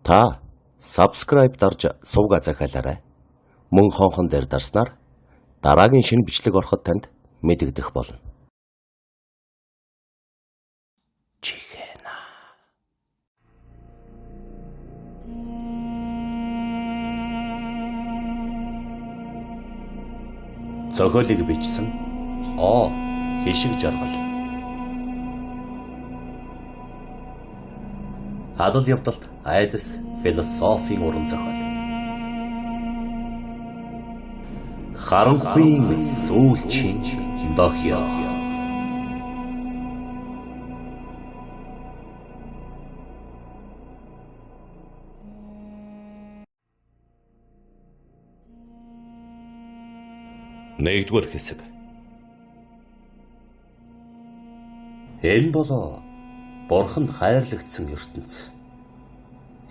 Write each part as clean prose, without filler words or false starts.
Та subscribe дарж сувга захиалаарай. Мөн хонхон дээр дарснаар дараагийн шинэ бичлэг ороход танд мэдэгдэх болно. Чихэна. Зохиолыг бичсэн О Хишиг жаргал. Адал явдалт айдас философийн уран зохиол. Харанхуйн сүүлчийн дохио. Нэгдүгээр хэсэг. Энэ болоо бурханд хайрлагдсан ертөнц.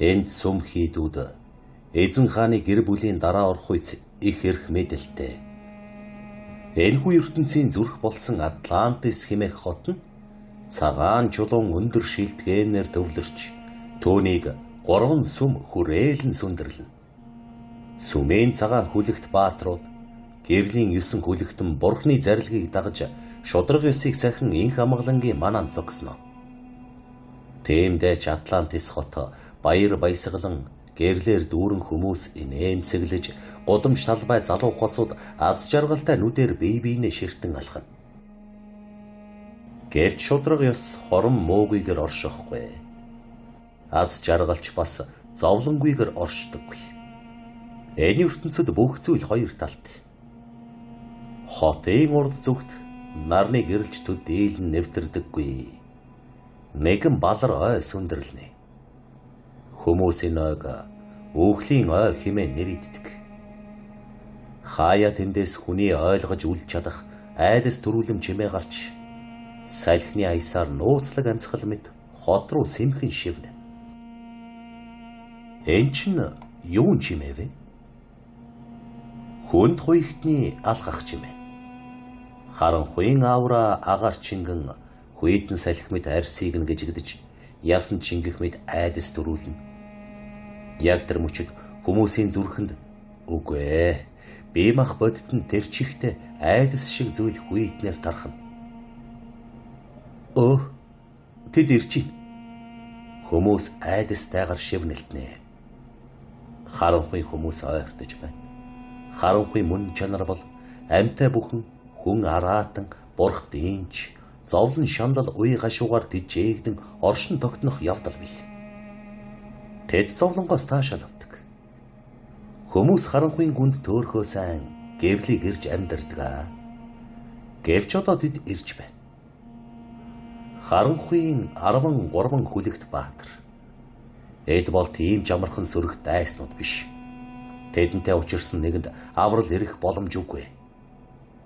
Энд сүм хийдүүд эзэн хааны гэр бүлийн дараа орох үе их эрх мэдэлтэй. Энэхүү ертөнцийн зүрх болсон Атлантис хэмээх хот нь цагаан чулуун өндөр шилтгээнээр төвлөрч түүнийг 3 сүм хүрээлэн сүндэрлэнэ. Сүмийн цагаан хүлэгт баатрууд гэрлийн 9 хүлэгтэн бурхны зарилгийг дагаж шударга ёсыг сайхан инх амгалангийн мананд зогсноо. Тиймдээ ч Атлантис хот баяр баясгалан гэрлээр дүүрэн хүмүүс инээмсэглэж гудамж талбай залуу хосууд аз жаргалтай нүдээр бие биенээ ширтэн алхана. Гэвч шударга ёс хорон муугүйгээр оршихгүй. Аз жаргалч бас зовлонгүйгээр оршдоггүй. Энэ ертөнцид бүх зүйл хоёр талт. Хотын урд зүгт нарны гэрэлж төдийлөн нэвтэрдэггүй. Нэгэн балар ой сүндэрлэнэ. Хүмүүсийн ойг өөхлийн ой хэмээн нэрийддэг. Хаяа тэндээс хүний ойлгож үл чадах айдас төрүүлэм чимээ гарч салхины аясаар нууцлаг амьсгал мэт хот руу сэмхэн шивнэ. Эн чинь юун чимээ вэ? Хүнд хуйхтны алхах чимээ. Харанхуйн авра агаар чингэн хүйтэн салхи мэт арсыг нь гжигдэж ясан чингэх мэт айдас төрүүлнэ. Яг тэр мөчид хүмүүсийн зүрхэнд үгүй ээ, бие мах бодит нь тэр чихтэй айдас шиг зүйл хүйтнээр тархна. Өө, тэд ирж байна. Хүмүүс айдастайгаар шивнэлтнэ. Харанхуй хүмүүс ойртож байна. Харанхуй мөн чанар бол амьтай бүхэн хүн араатан бурхт инч зовлон шанал уя гашуугаар тэжээгдэн оршин тогтнох явдал бил. Тэд зовлонгоос таашаал авдаг. Хүмүүс харанхуйн гүнд төөрхөө сайн гэрлийг ирж амьдардаг. Гэвч одоо тэд ирж байна. Харанхуйн 13 хүлэгт баатар. Эд бол тийм ч амархан сөрөг дайснууд биш. Тэдэнтэй учирсан нэгэнд аврал ирэх боломж үгүй.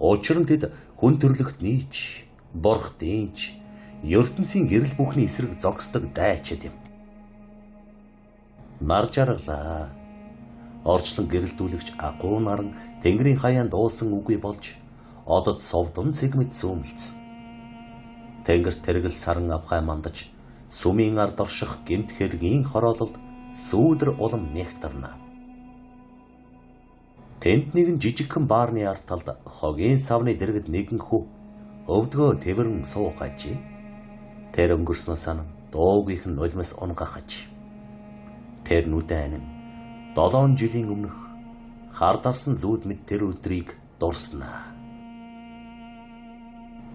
Учир нь тэд хүн төрлөختний ч бурхтын ч ертөнцийн гэрэл бүхний эсрэг зогсдог дайчид юм. Нар жаргалаа. Орчлон гэрэлтүүлэгч агуу наран тэнгэрийн хаяанд дуусан үгүй болж одод совдон цэг мэт зүүмэлцсэн. Тэнгэрт тэргэл саран авхай мандаж сүмийн ард орших гэмт хэргийн хороололд сүүдэр улам нэгтарна. Тэнд нэгэн жижигхэн баарны ард талд хогийн савны дэргэд нэгэн хүү өвдгөө тэврэн суух ажээ. Тэр өнгөрснө сан дуугийнх нь нулимс унгах аж. Тэр нүдэн 7 жилийн өмнөх хар дарсан зүүд мэд тэр өдрийг дурснаа.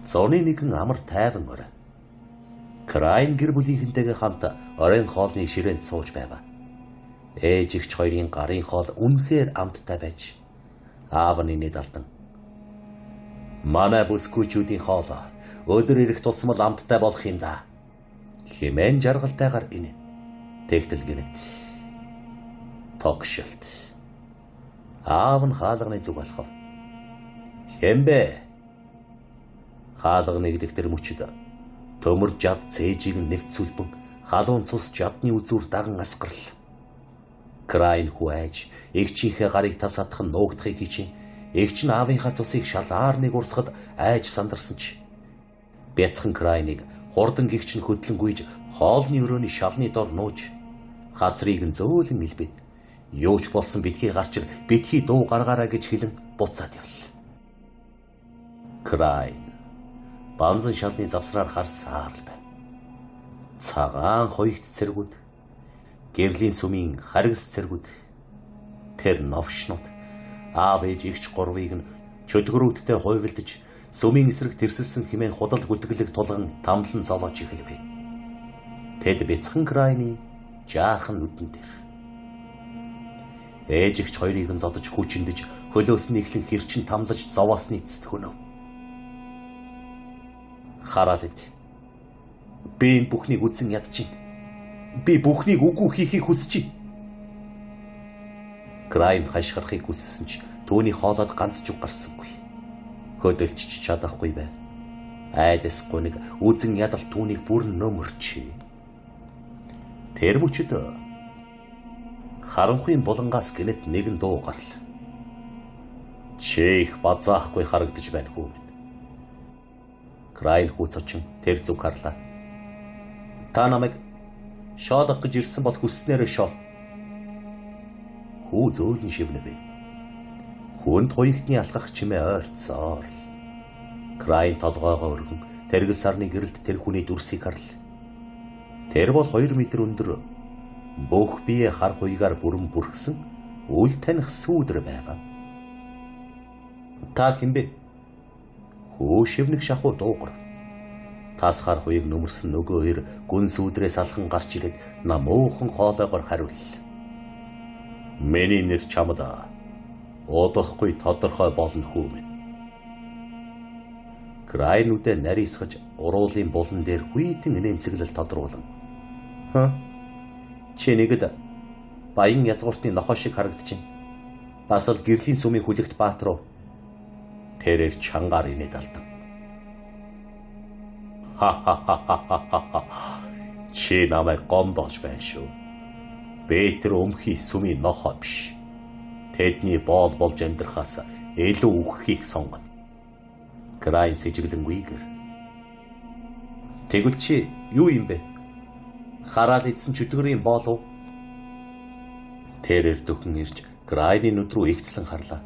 Зуны нэгэн амар тайван орой. Крайн гэр бүлийнхэнтэйгээ хамт оройн хоолны ширээнд сууж байв. Ээж эгч хоёрын гарын хоол үнэхээр амттай байж аав нь инээд алдан. Манай бүсгүйчүүдийн хоол өдөр ирэх тусмал амттай болох юм да. Хэмээн жаргалтайгаар инэ. Тэгтэл гинэт. Тогшилт. Аав нь хаалганы зүг алхав. Хэмбэ? Хаалга нэгдэх тэр мөчид төмөр жад цээжийг нэвцүүлбэн халуун цус жадны үзүүр даган асгарл. Крайн хүү айж эгчийнхээ гарыг тас атхан нуугдахыг хичээн эгч нь аавынхаа цусыг шалаар нэг урсгад айж сандарсан ч бяцхан Крайныг хурдан гэгч нь хөдлөн гүйж хоолны өрөөний шалны дор нууж Хацрыг нь зөөлөн илбэд. Юу ч болсон битгий гарч битгий дуу гаргаарай гэж хэлэн буцаад явлаа. Крайн банзан шалны завсраар харсаар л байв. Цагаан хоёрт цэргүүд, гэрлийн сүмийн харгас цэргүүд, тэр новшнууд аав ээж эгч гурвыг нь чөтгөрүүдтэй хувилдаж сүмийн эсрэг тэрсэлсэн хэмээн худал гүтгэлэг тулган тамлан зовоож эхэлвэ. Тэд бяцхан Крайны жаахан нүдэн дээр ээж эгч хоёрыг нь зодож хүчиндэж хөлөөс нь эхлэн хэрчин тамлаж зовоосны эцэст хөнөв. Хараал эд. Би энэ бүхнийг үзэн ядчихээн. Би бүхнийг үгүй хийхийг хүсэж байна. Крайм хашгирахыг хүссэн ч түүний хоолойд ганц чуг гарсангүй. Хөдөлж чадахгүй байв. Айдас гуниг үзэн ядалт түүнийг бүрэн нөмөрчээ. Тэр мөчид харанхуйн булангаас гэнэт нэгэн дуу гарлаа. Чи их базаахгүй харагдаж байна хүү минь. Крайн хүүц очин тэр зүг харлаа. Та намайг шоолох гэж ирсэн бол хүсснээрээ шоол. Хүү зөөлөн шивнэвэ. Хүнд хуягтны алхах чимээ ойртсоор л. Крайн толгоогоо өргөн тэргэл сарны гэрэлд тэр хүний дүрсийг харлаа. Тэр бол 2 метр өндөр бүх бие хар хуйгаар бүрэн бүрхсэн үл таних сүүдэр байв. Та хэн бэ? Хүү шивнэх шахуу дуугарв. Тас хар хуйг нүмерсэн нөгөө хоёр гүн сүүдрээс алхан гарч ирээд намуухан хоолойгоор хариуллаа. Миний нэр чамд удахгүй тодорхой болно хүү минь. Крайнүүдээ нарийсгаж уруулын булан дээр хүйтэн нэмцэглэл тодруулан. Хаа? Чи нэг л баян язгууртны нохой шиг харагдаж байна. Бас л гэрлийн сүмийн хүлэгт баатар уу? Тэрээр чангаар инээд алдан. Ха-ха-ха-ха-ха. Чи намайг гомдоож байна шүү. Би тэр өмхий сүмийн нохой биш. Тэдний боол болж амьдрахаас илүү үхэхийг сонгоно. Крайн сэжиглэнгүйгэр. Тэгвэл чи юу юм бэ? Хараал эзэн чөтгөрийн боол уу? Тэрээр дөхөн ирж Крайны нүд рүү игцлэн харлаа.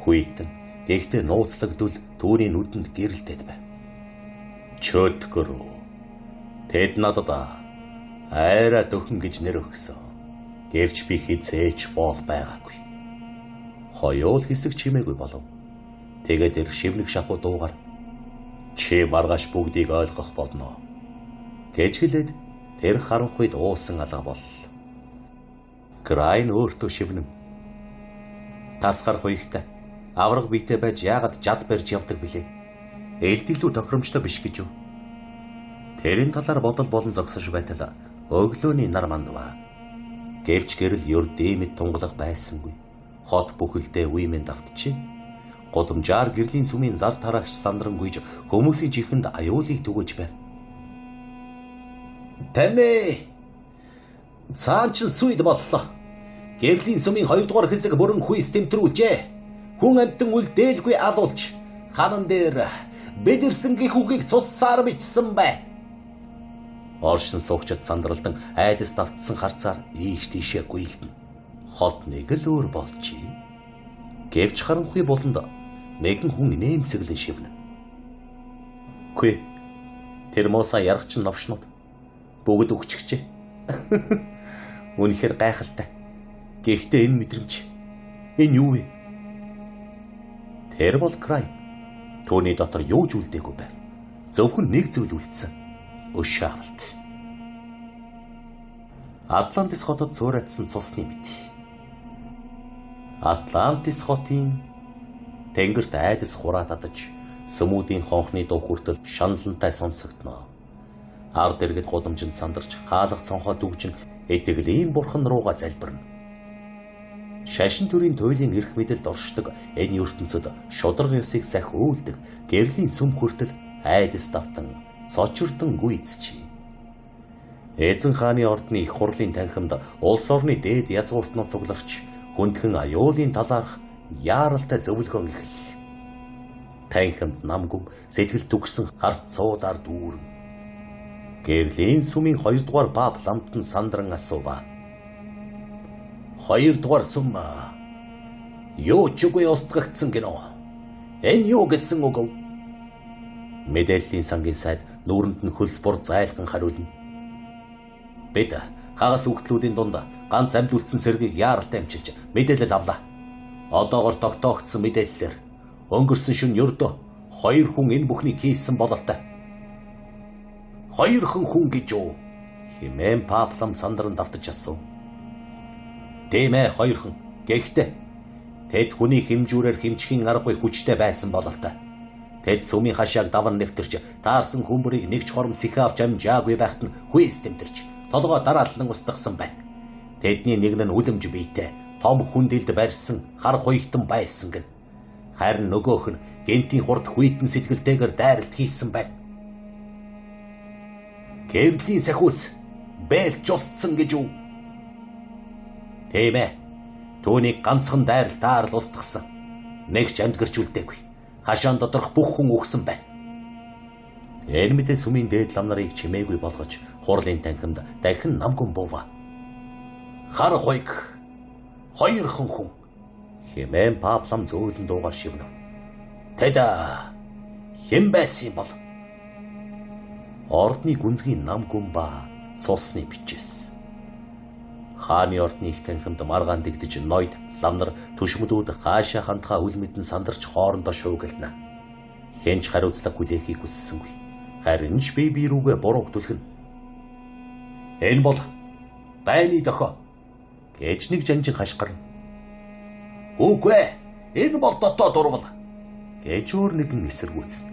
Хүйтэн гэхдээ нууцлагдвал түүний нүдэнд гэрэлтээд байв. Чөтгөр үү? Тэд надад айраа дөхөн гэж нэр өгсөн. Гэвч би хизээч боол байгаагүй. Хоёул хэсэг чимээгүй болов. Тэгээд тэр шивнэг шахуу дуугаар чи маргааш бүгдийг ойлгох болно гэж хэлээд тэр харанхуйд уусан алга боллоо. Крайн өөртөө шивнэв. Тасгар хуйгтай авраг биетэй байж яагаад жад барьж явдаг билээ? Элд илүү тохиромжтой биш гэж юу? Тэрийн талаар бодол болон зогсож байтал өглөөний нар мандваа. Гэвч гэрэл ердөө мэд тунгалах байсангүй. Хот бүхэлдээ үе мэнд автжээ. Гудамжаар гэрлийн сүмийн зар тараагч сандрангүйж хүмүүсийн чихэнд аюулыг түгэж байв. Таны цаан ч сүйд боллоо. Гэрлийн сүмийн 2 дугаар хэсэг бүрэн хүйс тэмтрүүлжээ. Хүн амьтан үлдээлгүй алуулж ханан дээр бид ирсэн гих үгийг цуссаар бичсэн бай. Оршин суугчид сандралдан айдас давтсан харцаар ийш тийшээ гүйлдэн. Хот нэг л өөр болжээ. Гэвч харанхуй буланд нэгэн хүн нэмсэглэн шивнэ. Үгүй. Тэр мууса яргачин новшнууд бүгд үхчихжээ. Үнэхээр гайхалтай. Гэхдээ энэ мэдрэмж энэ юу вэ? Тэр бол Край. Түүний дотор юу ч үлдээгүй байв. Зөвхөн нэг зүйл үлдсэн. Өшөө авалт. Атлантис хотод цуурайтсан цусны мэт. Атлантис хотын тэнгэрт айдас хураатадаж сүмүүдийн хонхны дуу хүртэл шаналнтай сонсогдоно. Ард иргэд гудамжинд сандарч хаалга цонхоо дүгжин итгэлийн бурхан руугаа залбирна. Шашин төрийн туйлын эрх мэдэлд оршдог энэ ертөнцид шударга ёсыг сахиулдаг гэрлийн сүм хүртэл айдас давтан цочирдон гүйцжээ. Эзэн хааны ордны их хурлын танхимд улс орны дээд язгууртнууд цугларч хүндхэн аюулын талаарх яаралтай зөвлөгөөн эхэллээ. Танхимд нам гүм сэтгэл түгсэн харц цуудаар дүүрэн. Гэрлийн сүмийн 2 дугаар пап ламтан сандран асууваа. Хоёрдугаар сүм юу ч үгүй устгагдсан гинөө. Энэ юу гэсэн үг вэ? Мэдээллийн сангийн сайд нүүрэнд нь хөлс бур зайлхан хариулна. Бид хагас хүүхдлүүдийн дунд ганц амьд үлдсэн цэргийг яаралтай амчилж мэдээлэл авлаа. Одоогор тогтоогдсон мэдээллээр өнгөрсөн шөнө ердөө 2 хүн энэ бүхнийг хийсэн бололтой. 2 хүн гэж юу? Химэн Паплам сандран давтаж асуув. Тийм ээ, 2 хүн. Гэхдээ тэд хүний хэмжүүрээр хэмжихийн аргагүй хүчтэй байсан бололтой. Тэд сүмийн хашааг даван нэвтэрч таарсан хүмүүрийг нэг ч хором сэхэ авч амжаагүй байхад нь хүйс тэмтэрч толгой дараалан устгасан байна. Тэдний нэг нь үлэмж биетэй том хүндэлд барьсан хар хуягтан байсан гин. Харин нөгөөх нь гентийн хурд хүйтэн сэтгэлтэйгээр дайралт хийсэн байна. Гэрлийн сахиус бэлж устсан гэж үү? Тийм ээ. Түүнийг ганцхан дайралтаар л устгасан. Нэг ч амьд гэрч үлдээгүй. Хашаан доторх бүх хүн үхсэн байна. Энэ мэдээ сүмийн дээд лам нарыг чимээгүй болгож хурлын танхимд дахин намгүн буува. Хар хуйг 2 хүн хэмээн Паплам зөөлөн дуугаар шивнэв. Тэд хэн байсан юм бол? Ордны гүнзгий намгүн ба цусны бичээс. Хааны ордны их танхимд маргаан дэгдэж ноёд лам нар түшмэдүүд хаашаа хандхаа үл мэдэн сандарч хоорондоо шуугилна. Хэн ч хариуцлага хүлээхийг хүссэнгүй. Харин ч бие бие рүүгээ бурууг түлхэнэ. Энэ бол дайны дохио гэж нэг жанжин хашгирна. Үгүй ээ, энэ бол дотоод урвал гэж өөр нэгэн эсэргүүцнэ.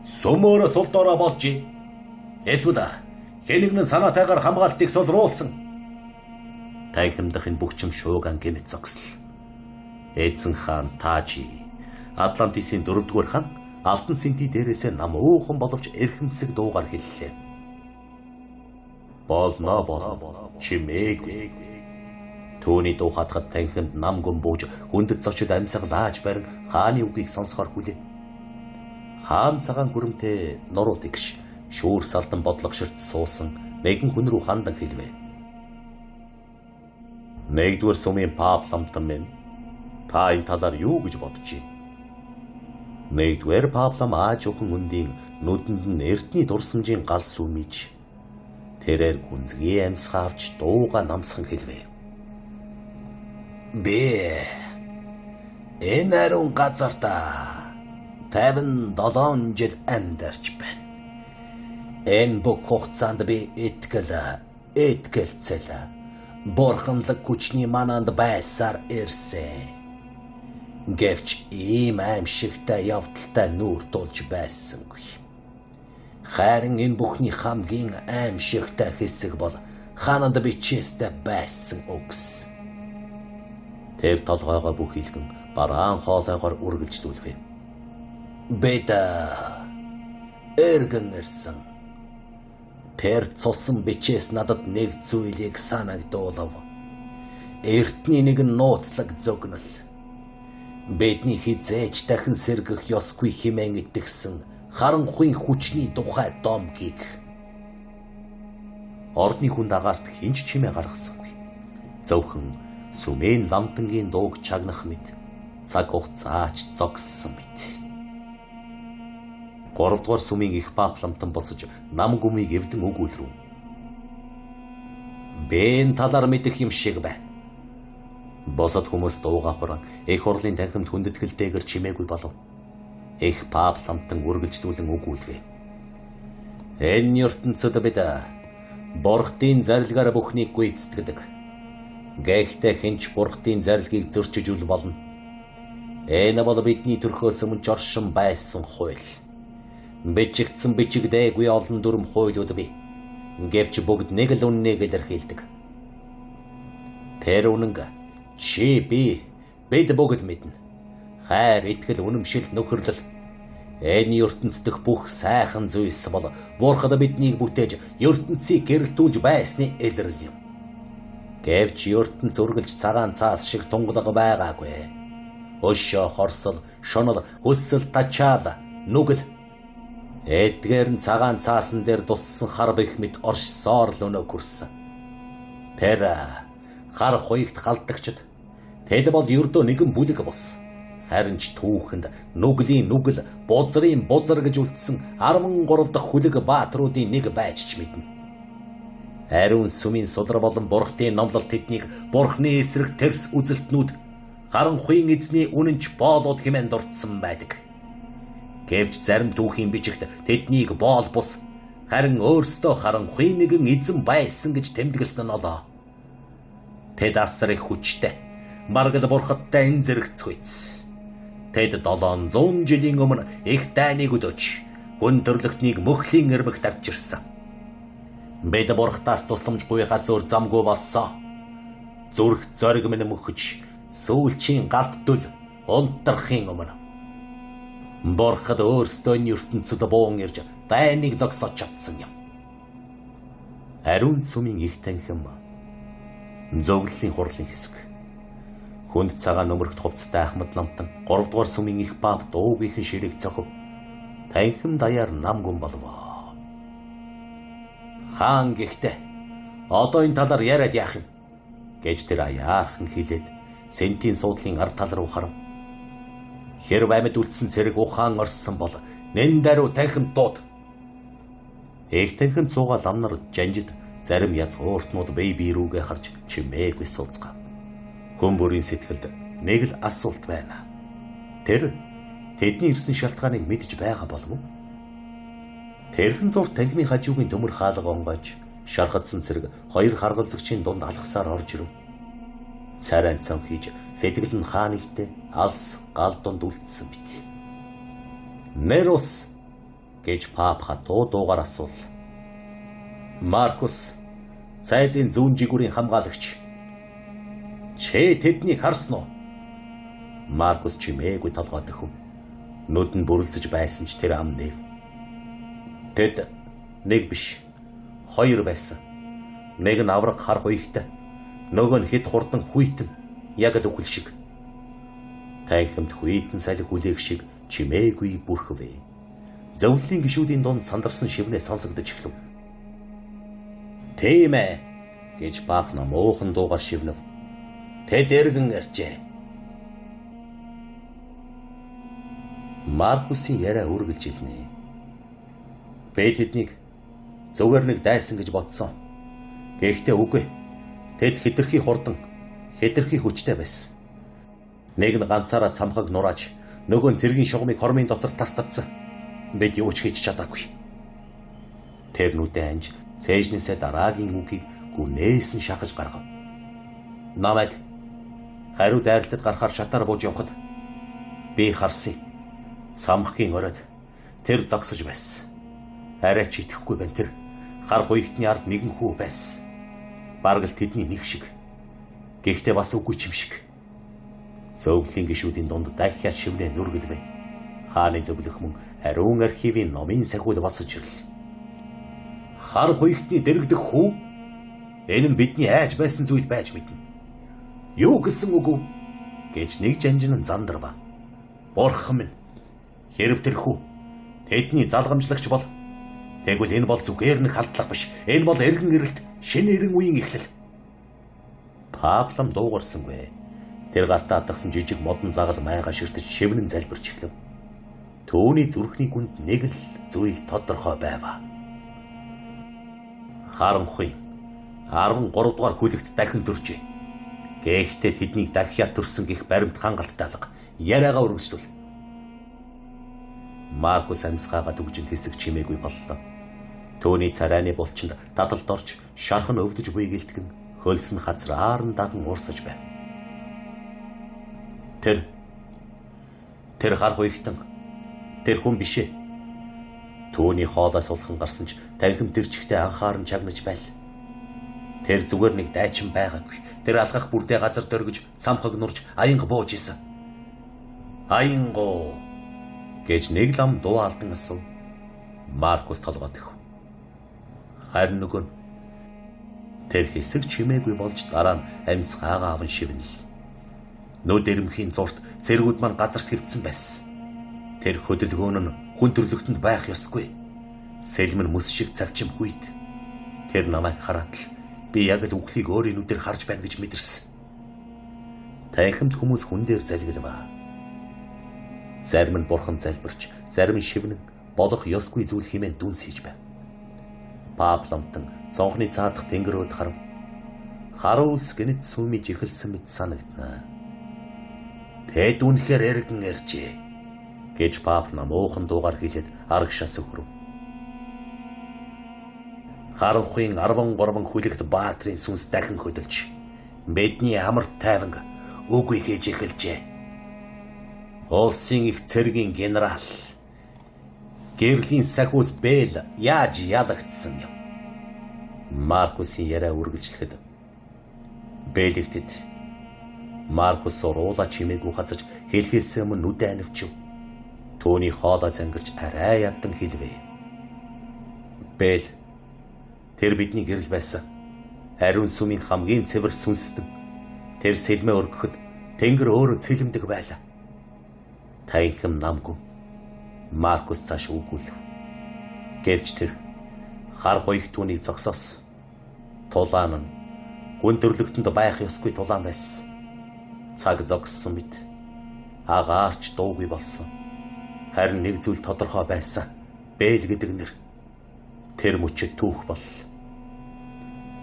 Сүмөөрөө сул дорой болж эсвэл хэн нэгэн санаатайгаар хамгаалтыг сулруулсан. Танхимдах энэ бүх юм шууган гэнэт зогсол. Эзэн хаан Таажи Атлантисын 4-р хаан Алтан сэнти дээрээсээ нам уухан боловч эрхэмсэг дуугаар хэллээ. Болно болно чимээгүй. Түүний дуу хатахад танхимд нам гүн бууж хүндэт зочид амьсгалааж барин хааны үгийг сонсохоор хүлээв. Хаан цагаан хүрэмтэй нуруу тэгш шүүр салдан бодлогоширт суусан нэгэн хүн рүү хандан хэлвэ. Нэгдүгээр сүмийн пап ламтан минь, та энэ талаар юу гэж бодож байна? Нэгдүгээр паплам ааж ухаан үндийн нүдэнд нь эртний дурсамжийн гал сүмиж тэрээр гүнзгий амьсгаа авч дууга намсхан хэлвэ. Би энэ ариун газарт 57 жил амьдарч байна. Энэ бүх хугацаанд би итгэл, итгэлцэл, бурханлаг хүчний мананд байсаар ирсэн. Гэвч ийм аимшигтай явдалтай нүүр тулж байсангүй. Харин энэ бүхний хамгийн аимшигтай хэсэг бол хаананд бичээстэй байсан үгс. Тэр толгойгоо бүх илгэн бараан хоолойгоор үргэлжлүүлвэ. Бид эргэн ирсэн. Тэр цусан бичээс надад нэг зүйлийг санагдуулав. Эртний нэгэн нууцлаг зөгнөл. Бидний хизээж дахин сэргэх ёсгүй хэмээн итгэсэн харанхуйн хүчний тухай домгийг. Ордны хүнд агаарт хэн ч чимээ гаргасангүй. Зөвхөн сүмийн ламтангийн дууг чагнах мэт цаг хугацаач зогссон мэт. 3-р сүмийн их пап ламтан босож нам гүмийг эвдэн өгүүлрүү. Би энэ талаар мэдэх юм шиг байна. Босод хүмүүс дууга хуран их хурлын танхимд хүндэтгэлтэйгэр чимээгүй болов. Их пап ламтан үргэлжлүүлэн өгүүлвэ. Энэ ертөнцид бид бурхтын зарилгаар бүхнийг гүйцэтгэдэг. Гэхдээ хэн ч бурхтын зарилгийг зөрчиж үл болно. Энэ бол бидний төрхөөс өмнө оршин байсан хууль. Бичигдсэн бичигдээгүй олон дүрм хуулиуд бий. Гэвч бүгд нэг л үннийг илэрхийлдэг. Тэр үнэн чи би бид бүгд мэднэ. Хайр, итгэл, үнэмшил, нөхөрлөл. Энэ ертөнц дэх бүх сайхан зүйлс бол Бурхад биднийг бүтээж ертөнцийг гэрэлтүүлж байсны илрэл юм. Гэвч ертөнц үргэлж цагаан цаас шиг тунгалаг байгаагүй. Өшөө, хорсол, шунал, хүсэл, тачаал, нүгэл. Эдгээр нь цагаан цаасан дээр туссан хар бэх мэт оршсоор л өнөө хүрсэн. Тэр Хар хуйгт галдагчд тэд бол ердөө нэгэн бүлэг бус. Харин ч түүхэнд нүглийн нүгэл, бузрын бузар гэж үлдсэн 13 дахь хүлэг баатруудын нэг байж ч мэднэ. Ариун сүмийн сулар болон бурхтын номлол тэднийг бурхны эсрэг тэрс үзэлтнүүд харанхуйн эзний үнэнч боолууд хэмээн дурдсан байдаг. Гэвч зарим түүхийн бичигт тэднийг боол бус харин өөрсдөө харанхуйн нэгэн эзэн байсан гэж тэмдэглэсэн нь олоо. Тэд асар их хүчтэй, бараг л бурхадтай энэ зэрэгцгүйц. Тэд 700 жилийн өмнө их дайныг өдөөж хүн төрлөختнийг мөхлийн эрмэгт авчирсан. Бид бурхтаас тусламж гуйхаас өөр замгүй болсон. Зүрх зориг минь мөхөж сүүлчийн галт дүл унтрахын өмнө бурхад өөрсдөө нь ертөнцид буун ирж дайныг зогсоож чадсан юм. Ариун сүмийн их танхим зөвлөлийн хурлын хэсэг. Хүнд цагаан нөмрөгт хувцастай Ахмад ламтан 3 дугаар сүмийн их пап дуугийнхэн ширэг цохив. Танхим даяар нам гүн болвоо. Хаан гэхдээ одоо энэ талаар яриад яах юм гэж тэр аяархан хэлээд сентийн суудлын ард тал руу харав. Хэрв амьд үлдсэн цэрэг ухаан орсон бол нэн даруй танхим дууд. Их танхим цуугаа лам нар жанжид зарим язгууртнууд бие бие рүүгээ харж чимээгүй сууцгаав. Хүн бүрийн сэтгэлд нэг л асуулт байна. Тэр тэдний ирсэн шалтгааныг мэдж байгаа болов уу? Тэрхэн зурт танхимын хажуугийн төмөр хаалга онгойж шархадсан цэрэг хоёр харгалзагчийн дунд алхасаар орж ирэв. Царайн цам хийж сэтгэл нь хаа нэгтээ алс гал дунд үлдсэн бит. Нерус гэж пап хатуу дуугаар асуул. Маркус цайзын зүүн жигүүрийн хамгаалагч. Чи тэднийг харсан уу? Маркус чимээгүй толгой дөхөв. Нүд нь бүрэлзэж байсан ч тэр ам нэв. Тэд нэг биш, хоёр байсан. Нэг нь авраг хар хуйгтай, нөгөө нь хэд хурдан хүйтэн, яг л үхэл шиг. Танхимд хүйтэн салхи хүлээх шиг чимээгүй бүрхвэ. Зөвлөлийн гишүүдийн дунд сандарсан шивнээ сонсогдож эхлэв. Тийм ээ гэж пап намуухан дуугаар шивнэв. Тэд эргэн иржээ. Маркусын яриа үргэлжилнэ. Би тэднийг зүгээр нэг дайсан гэж бодсон. Гэхдээ үгүй. Тэд хэтэрхий хурдан, хэтэрхий хүчтэй байсан. Нэг нь ганцаараа цамхаг нурааж, нөгөө нь цэргийн шугамыг хормын дотор тастадсан. Бид юу ч хийж чадаагүй. Тэр нүдэ анж цээжнээсээ дараагийн үгийг гүнээсэн шахаж гаргав. Намайг хариу дайралтад гарахаар шатаар бууж явхад би харсан. Цамхгийн оройд тэр зогсож байсан. Арай ч итгэхгүй байна тэр хар хуйгтны ард нэгэн хүү байсан. Бараг л тэдний нэг шиг. Гэхдээ бас үгүй ч юм шиг. Зөвлөлийн гишүүдийн дунд дахиад шивнээ нүргэлвэ. Хааны зөвлөх мөн ариун архивын номын сахиул босож ирлээ. Хар хуйгтны дэрэгдэх хүү энэ нь бидний айж байсан зүйл байж мэднэ. Юу гэсэн үг вэ гэж нэг жанжин зандарва. Бурхан минь, хэрв тэр хүү тэдний залгамжлагч бол тэгвэл энэ бол зүгээр нэг халдлага биш. Энэ бол эргэн ирэлт, шинэ эрен үеийн эхлэл. Паплам дуугарсангүй. Тэр гартаа атгсан жижиг модон загал майгаа ширтэж шивнэн залбирч эхлэв. Түүний зүрхний гүнд нэг л зүйл тодорхой байв. Харанхуй 13 дугаар хүлэгт дахин төржээ. Гэхдээ тэднийг дахиад төрсөн гих баримт хангалттай алга. Яриагаа үргэлжлүүл. Маркус амьсгаагаа түгжин хэсэг чимээгүй боллоо. Түүний царайны булчинд дадалд орж шарх нь өвдөж буй гэлтгэн хөлс нь хазраар нь даган урсаж байв. Тэр хар хуйгтан тэр хүн биш ээ. Түүний хоолой сулхан гарсан ч танхим тэр чигтээ анхааран чагнаж байл. Тэр зүгээр нэг дайчин байгаагүй. Тэр алхах бүрдээ газар дөргиж цамхаг нурж аянга бууж исэн. Аянгоо гэж нэг лам дуу алдан асуув. Маркус толгой дөхөв. Харин нөгөө нь тэр хэсэг чимээгүй болж дараа нь амьсгаагаа аван шивнэл. Нүд эрмхийн зурт цэргүүд маань газарт хэвдсэн байсан. Тэр хөдөлгөөн нь хүн төрлөختөнд байх ёсгүй. Сэлмэн мөс шиг цавчим хүйт. Тэр намайг хараад л Би яг л үхлийг өөрийн нүдээр харж байна гэж мэдэрсэн. Танхимд хүмүүс хүн дээр залгилваа. Зарим нь бурхан залбирч, зарим нь шивнэн болох ёсгүй зүйл хэмээн дүнс хийж байв. Пап ламтан цонхны цаадах тэнгэрөөд харав. Харуу үлс гэнэт сүмиж эхэлсэн мэт санагдана. Тэд үнэхээр эргэн иржээ гэж пап намуухан дуугаар хэлээд арагшаас өхрөв. Харанхуйн 13 хүлэгт баатрын сүнс дахин хөдөлж бидний амар тайванг үгүй хийж эхэлжээ. Улсын их цэргийн генерал гэрлийн сахиус Бэл яаж ялагдсан юм? Маркусын яриа үргэлжлэхэд Бэлэгтэд Маркус уруула чимээгүй хазаж хэлхээс өмнө нүдэ анивчив. Түүний хоолой зангирч арай ядан хэлвэ. Бэл тэр бидний гэрэл байсан. Ариун сүмийн хамгийн цэвэр сүнстэн. Тэр сэлмээ өргөхөд тэнгэр өөрөө цэлэмдэг байлаа. Танхим намгүй. Маркус цааш үгүйлв. Гэвч тэр хар хуйх түүнийг зогсоос. Тулаан нь хүн төрлөختөнд байх ёсгүй тулаан байсан. Цаг зогссон мэт агаарч дуугүй болсон. Харин нэг зүйл тодорхой байсан. Бэл гэдэг нэр тэр мөчөд түүх боллоо.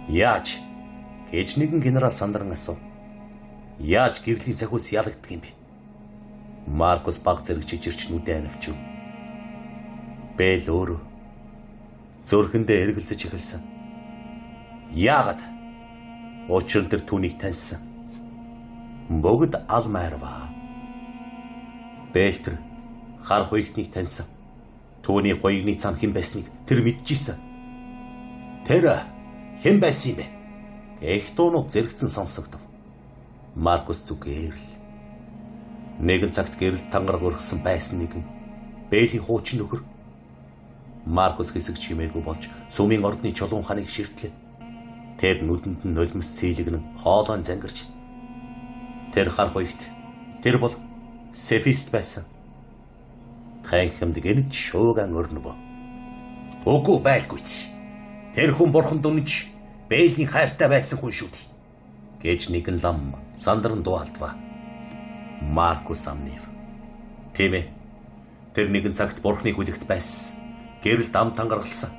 Яаж гэж нэгэн генерал сандран асуув. Яаж гэрлийн сахиус ялагддаг юм бэ? Маркус баг зэрэг чижирч нүдэ анивчив. Бэл өөрөө зүрхэндээ эргэлзэж эхэлсэн. Яагаад? Учир нь тэр түүнийг таньсан. Бүгд алмаарваа. Бэл тэр хар хуйгтныг таньсан. Түүний хуйгны цан хэн байсныг тэр мэдчихсэн. Тэр хэн байсан юм бэ? Гэх дуунууд зэрэгцэн сонсогдов. Маркус зүгээр л нэгэн цагт гэрэл тангараг өргөсөн байсан нэгэн Бэлийн хуучин нөхөр. Маркус хэсэг чимээгүй болж сүмийн ордны чулуун ханыг ширтлээ. Тэр нүдэнд нь нулимс цэйлэгнэн хоолой зангирч. Тэр хар хуйгт тэр бол сефист байсан. Танхимд гэнэт шууган өрнөв. Үгүй байлгүй. Тэр хүн бурханд үнэнч Бэлийн хайртай байсан хүн шүү дээ гэж нэгэн лам сандран дуу алдваа. Маркус амнив. Тийм ээ. Тэр нэгэн цагт бурхны хүлэгт байсан. Гэрэл дам тангаргалсан.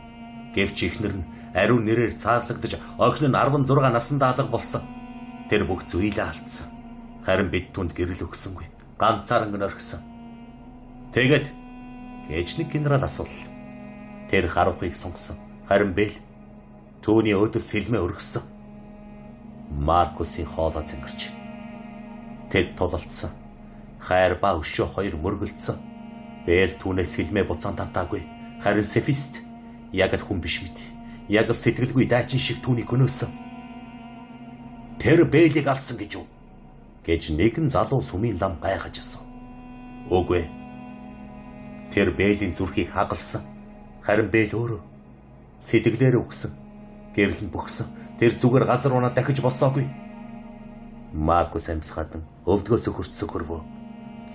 Гэвч эхнэр нь ариун нэрээр цааслагдаж охин нь 16 насанд алга болсон. Тэр бүх зүйлээ алдсан. Харин бид түнд гэрэл өгсөнгүй. Ганцааран орхисон. Тэгээд гэж нэг генерал асуулаа. Тэр харанхуйг сонгосон. Харин Бэл түүний өөдөөс сэлмээ өргөссөн. Маркусын хоолой зангирч. Тэд тулалдсан. Хайр ба өшөө хоёр мөргөлдсөн. Бэл түүнээс сэлмээ буцаан татаагүй. Харин сефист яг л хүн биш мэт. Яг л сэтгэлгүй дайчин шиг түүнийг хөнөөсөн. Тэр Бэлийг алсан гэж үү? Гэж нэгэн залуу сүмийн лам гайхаж асуув. Үгүй. Тэр Бэлийн зүрхийг хагалсан. Харин Бэл өөрөө сэтгэлээр үгсэн. Гэрэл нь бөхсөн. Тэр зүгээр газар унаа дахиж босоогүй. Маркус амьсгадан өвдгөөс хөрцсөн хөрвөө.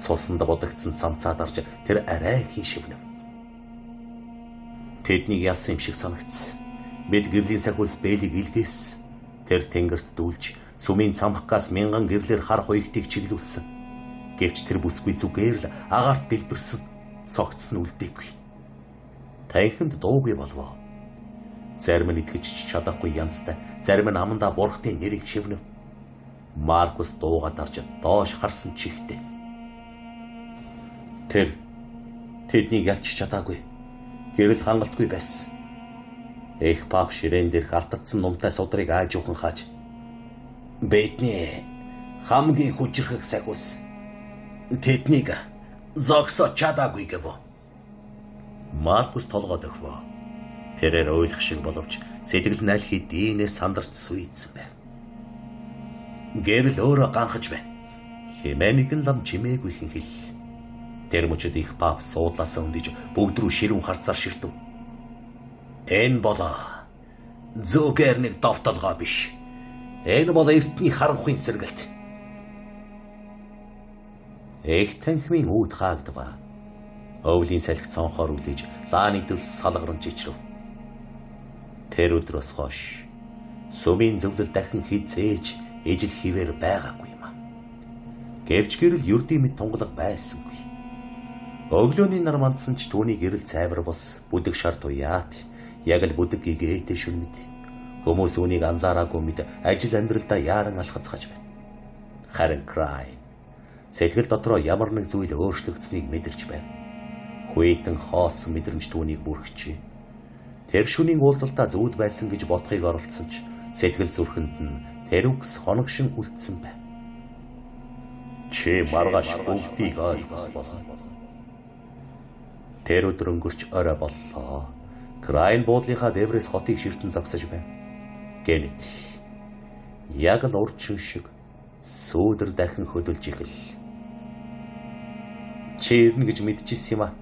Цусанд бодогдсон самцаа дарж тэр арай хин шивнэв. Тэднийг ялсан юм шиг санагдсан. Бид гэрлийн сахиус Бэлийг илгээсэн. Тэр тэнгэрт дүүлж сүмийн цамхгаас мянган гэрлэр хар хуйгтыг чиглүүлсэн. Гэвч тэр бүсгүй зүгээр л агаарт дэлбэрсэн. Цогц нь үлдээгүй. Танхимд дуугүй болвоо. Зарим нь итгэж чадахгүй янзтай, зарим нь амандаа бурхтын нэрийг шивнэв. Маркус дууга дарж доош харсан чихтэй. Тэр тэднийг ялч чадаагүй. Гэрэл хангалтгүй байсан. Эх пап ширээн дээрх алтдсан нумтай судрыг аажуухан хааж бидний хамгийн хүчрхэг сахиус тэднийг зогсоо чадаагүй гэв. Маркус толгой дөхвөө. Тэрээр уйлах шиг боловч сэтгэл нь аль хэдийнээс сандарч сүйдсэн байв. Гэрэл өөрөө ганхаж байна. Хэмээн нэгэн лам чимээгүй хэн хэл. Тэр мөчөд их пап суудлаасаа өндөж бүгд рүү ширүүн харцаар ширтэв. Энэ бол зүгээр нэг довтолгоо биш. Энэ бол эртний харанхуйн сэргэлт. Их танхимын үүд хаагдваа. Өвлийн салхи цонхоор үлээж лааны дөлс салгарн чичрэв. Тэр өдрөөс хойш Сүмийн зөвлөл дахин хизээж ижил хിവэр байгаагүй юм. Гэвч гэрэл ердийн мэд тунгалаг байсангүй. Өглөөний нар мандсан ч түүний гэрэл цайвар бус бүдэг шар туяат яг л бүдэг гэгээтэй шүн мэд. Хүмүүс үүнийг анзаараагүй мэд ажил амьдралдаа яаран алхацгаж байна. Харин Крайн сэтгэл дотроо ямар нэг зүйл өөрчлөгдсөнийг мэдэрч байв. Хүйтэн хоосон мэдрэмж түүнийг бүрхжээ. Тэр шөнийн уулзалтаа зүүд байсан гэж бодохыг оролдсон ч сэтгэл зүрхэнд нь тэр үгс хоногшин үлдсэн байв. Чи маргааш бүгдийг ойлгох болно. Тэр өдөр өнгөрч орой боллоо. Крайн буудлынхаа дээврээс хотыг ширтэн зогсож байв. Гэнэт яг л урд шин шиг сүүдэр дахин хөдөлж эхэл. Чи ирнэ гэж мэдчихсэн юм а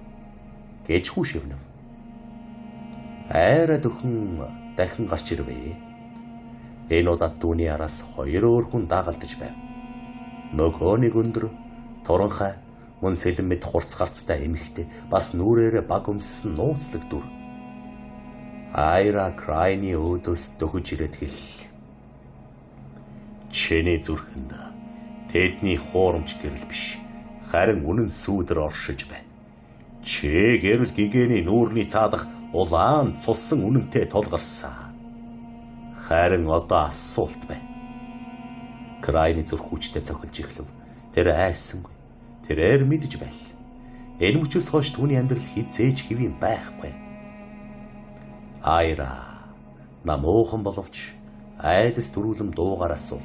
гэж хүү шивнэв. Айраа дөхөн дахин гарч ирвэ. Энэ удаад түүний араас хоёр өөр хүн дагалдаж байв. Нөгөө нэг өндөр туранхай мөн сэлэн мэд хурц гарцтай эмэгтэй бас нүрээрээ баг өмссөн нууцлаг дүр. Айра Крайны өөдөөс дөхөж ирээд хэллээ. Чиний зүрхэнд тэдний хуурамч гэрэл биш, харин үнэн сүүдэр оршиж байна. Чи гэрэл гэгээний нүүрний цаадах улаан цуссан үнэнтэй тулгарсан. Харин одоо асуулт байна. Крайны зүрх хүчтэй цохилж эхлэв. Тэр айсангүй. Тэрээр мэдж байл. Энэ мөчөөс хойш түүний амьдрал хизээж хэвийн байхгүй. Айра намуухан боловч айдас төрүүлэм дуугаар асуул.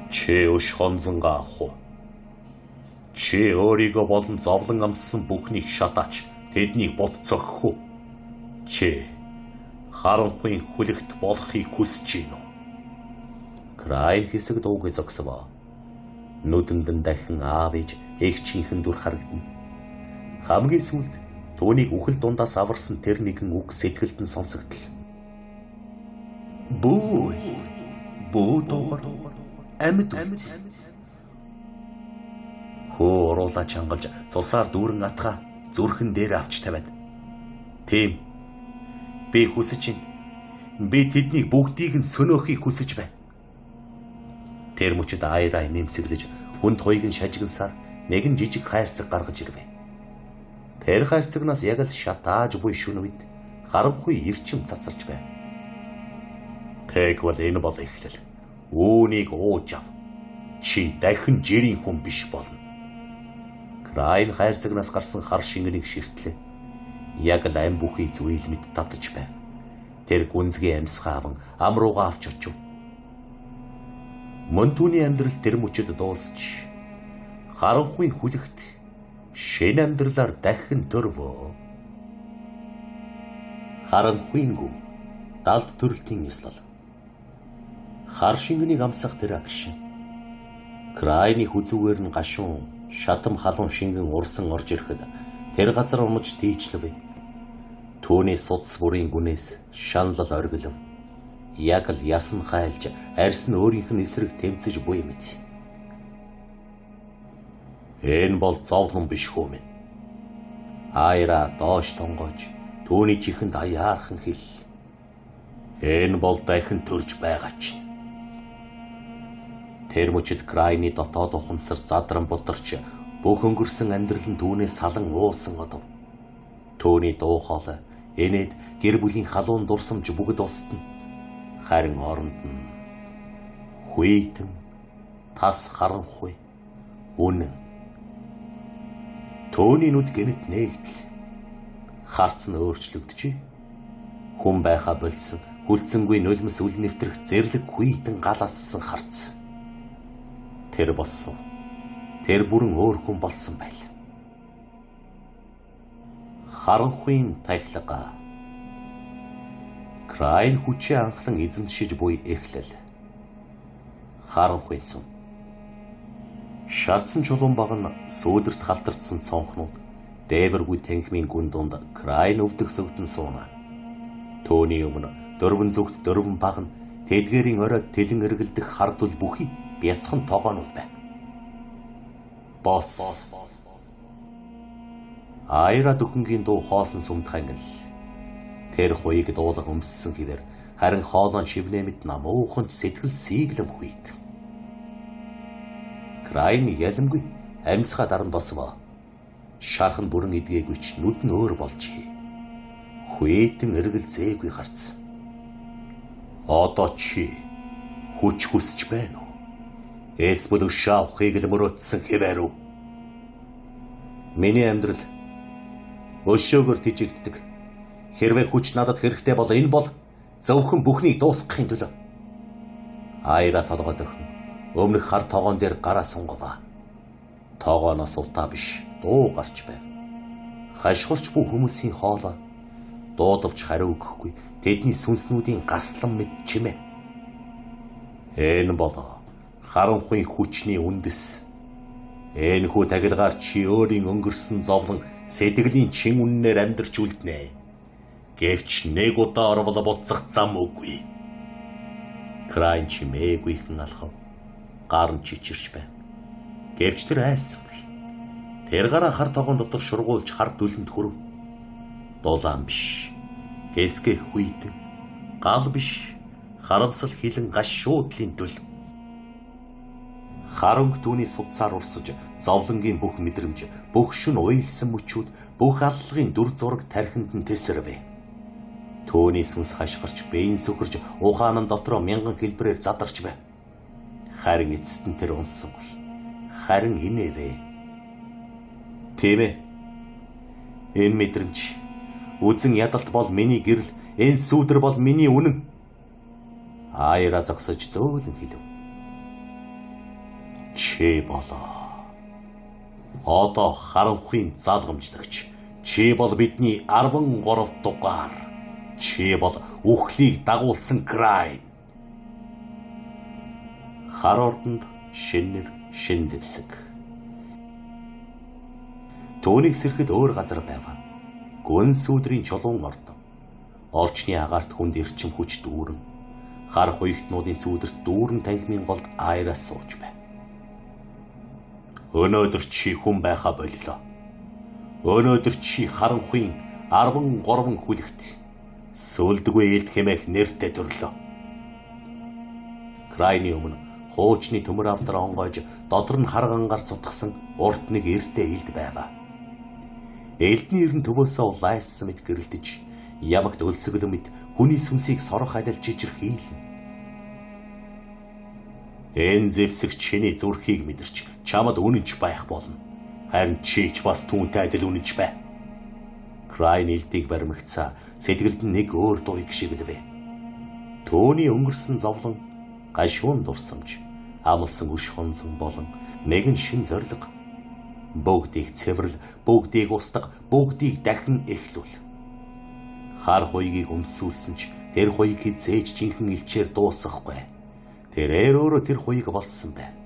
Чи өш хонзонгаа авах уу? Чи өөрийгөө болон зовлон амссан бүхнийг шатаач тэднийг бод цохих үү? Чи харанхуйн хүлэгт болохыг хүсэж байна уу? Крайн хэсэг дуугүй зогсов. Нүдэнд нь дахин аав ээж эгчийнхэн дүр харагдана. Хамгийн сүүлд түүнийг үхэл дундаас аварсан тэр нэгэн үг сэтгэлд нь сонсогдол. Бүү бүү дуугар амьд үлд. Хөө уруулаа чангалж цусаар дүүрэн атгаа зүрхэн дээр авч тавиад. Тийм. Би хүсэж байна. Би тэднийг бүгдийг нь сөнөөхийг хүсэж байна. Тэр мөчид айраа нэмсэглэж хүнд хуйг нь шажигнасаар нэгэн жижиг хайрцаг гаргаж ирвэ. Тэр хайрцагнаас яг л шатааж буй шүн үед харанхуй эрчим цацарч байв. Тэгвэл энэ бол эхлэл. Үүнийг ууж ав. Чи дахин жирийн хүн биш болно. Крайн хайрцагнаас гарсан хар шингэнийг ширтлээ. Яг л ам бүхий зүйл мэд татаж байв. Тэр гүнзгий амьсгаа аван ам руугаа авч очив. Мөн түүний амьдрал тэр мөчөд дуусч харанхуй хүлэгт шинэ амьдралаар дахин төрвөө. Харанхуйн гүн далд төрөлтийн ёслол. Хар шингэнийг амсах тэр агшин. Крайны хүзүүгээр нь гашуун шатам халуун шингэн урсан орж ирэхэд тэр газар унаж тийчлэв. Түүний судас бүрийн гүнээс шаналл оргилов. Яг л ясан хайлж арьс нь өөрийнх нь эсрэг тэмцэж буй мэт. Энэ бол зовлон биш хөө минь. Айра доош тонгоож түүний чихэнд аяархан хэл. Энэ бол дахин төрж байгаа чинь. Тэр мөчид Крайны дотоод ухамсар задран бударч бүх өнгөрсөн амьдрал нь түүнээс салан уусан одов. Түүний дуу хоолой энэд гэр бүлийн халуун дурсамж бүгд устна. Харин оронд нь хүйтэн тас харанхуй үнэн. Түүний нүд гэнэт нээгдэл. Харц нь өөрчлөгдөж хүн байхаа болсон хүлцэнгүй нулимс үл нэвтрэх зэрлэг хүйтэн галаассан харц. Тэр болсон. Тэр бүрэн өөр хүн болсон байл. Харанхуйн тахилга. Крайн хүчээ анхлан эзэмшиж буй эхлэл. Харанхуйн сүм. Шатсан чулуун баг нь сүүдэрт халтарцсан цонхнууд дээвэргүй танхимын гүн дунд Крайн өвдөх сөгдөн сууна. Төөний өмнө дөрвөн зүгт дөрвөн баг нь тэдгээрийн оройд тэлэн эргэлдэх хардвал бүхий бяцхан тогоонууд байна. Босс. Айра дөхөнгийн дуу хоосон сүмд хангил. Тэр хуйг дуулах өмссөн хэвээр Харин хоолон шивнэ мэт намуухан ч сэтгэл сийглэм хүйт. Крайн ялимгүй амьсгаа даран босвоо. Шарх нь бүрэн эдгээгүй ч нүд нь өөр болжээ. Хүйтэн эргэлзээгүй гарцсан. Одоо чи хүч хүсч байна уу? Эсвэл өшөө авахыг л мөрөөдсөн хэвээр үү? Миний амьдрал өшөөгөр тижигддэг. Хэрвээ хүч надад хэрэгтэй бол энэ бол зөвхөн бүхнийг дуусгахын төлөө. Айра толгой дөрхөн өмнөх хар тогоон дээр гараа сунгаваа. Тогооноос утаа биш дуу гарч байв. Хашгирч бүх хүмүүсийн хоолой дуудавч хариу өгөхгүй тэдний сүнснүүдийн гаслан мэд чимээ. Энэ бол харанхуйн хүчний үндэс. Энэхүү тагилгаар чи өөрийн өнгөрсөн зовлон сэтгэлийн чин үннээр амьдарч үлднэ. Гэвч нэг удаа орвол буцах зам үгүй. Крайн чимээгүйхэн алхав. Гар нь чичирч байв. Гэвч тэр айсангүй. Тэр гараа хар тогон дотор шургуулж хар дүлэнд хүрв. Дулаан биш. Гэсгэ хүйтэн. Гал биш. Харамсал хилэн гашуудлын дүл. Харанг түүний судсаар урсаж зовлонгийн бүх мэдрэмж, бүх шүн уйлсан мөчүүд, бүх аллагын дүр зураг тархинд нь тэсэрвэ. Түүний сүнс хашгирч, бэйн сөхөрч, ухаан нь дотроо мянган хэлбэрээр задарч байв. Харин эцэст нь тэр унсангүй. Харин инээвэ. Тийм ээ. Энэ мэдрэмж, үзэн ядалт бол миний гэрэл, энэ сүүдэр бол миний үнэн. Аяра зогсож зөөлөн хэлв. Чи болоо. Одоо харанхуйн залгамжлагч. Чи бол бидний 13 дугаар. Чи бол үхлийг дагуулсан Крайн. Хар ордонд шиннэр шин зэвсэг. Түүнийг сэрхэд өөр газар байв. Гүн сүүдрийн чулуун ордон. Орчны агаарт хүнд эрчим хүч дүүрэн. Хар хуягтнуудын сүүдэрт дүүрэн танхимын голд айраас сууж байв. Өнөөдөр чи хүн байхаа боллоо. Өнөөдөр чи харанхуйн 13 хүлэгт сүлдгүй элд хэмээх нэртэй төрлөө. Крайны өмнө хуучны төмөр авдар онгойж дотор нь харгангаар цутгсан урт нэг эрдээ элд байваа. Элдний ер нь төвөөсөө улайссан мэт гэрэлтэж ямагт өлсгөл мэт хүний сүнсийг сорох адил жижирхийлнэ. Энэ зэвсэг чиний зүрхийг мэдэрч чамд үнэнч байх болно. Харин чи ч бас түүнтэй адил үнэнч бай. Крайн элдийг баримгацаа сэтгэлд нь нэг өөр дуйг шиглэвэ. Түүний өнгөрсөн зовлон, гашуун дурсамж, амлсан өш хонзон болон нэгэн шин зориг. Бүгдийг цэвэрл, бүгдийг устга, бүгдийг дахин эхлүүл. Хар хуйгийг өмсүүлсэн ч тэр хуйг хизээж жинхэнэ элчээр дуусгахгүй. Тэрээр өөрөө тэр хуйг болсон байв.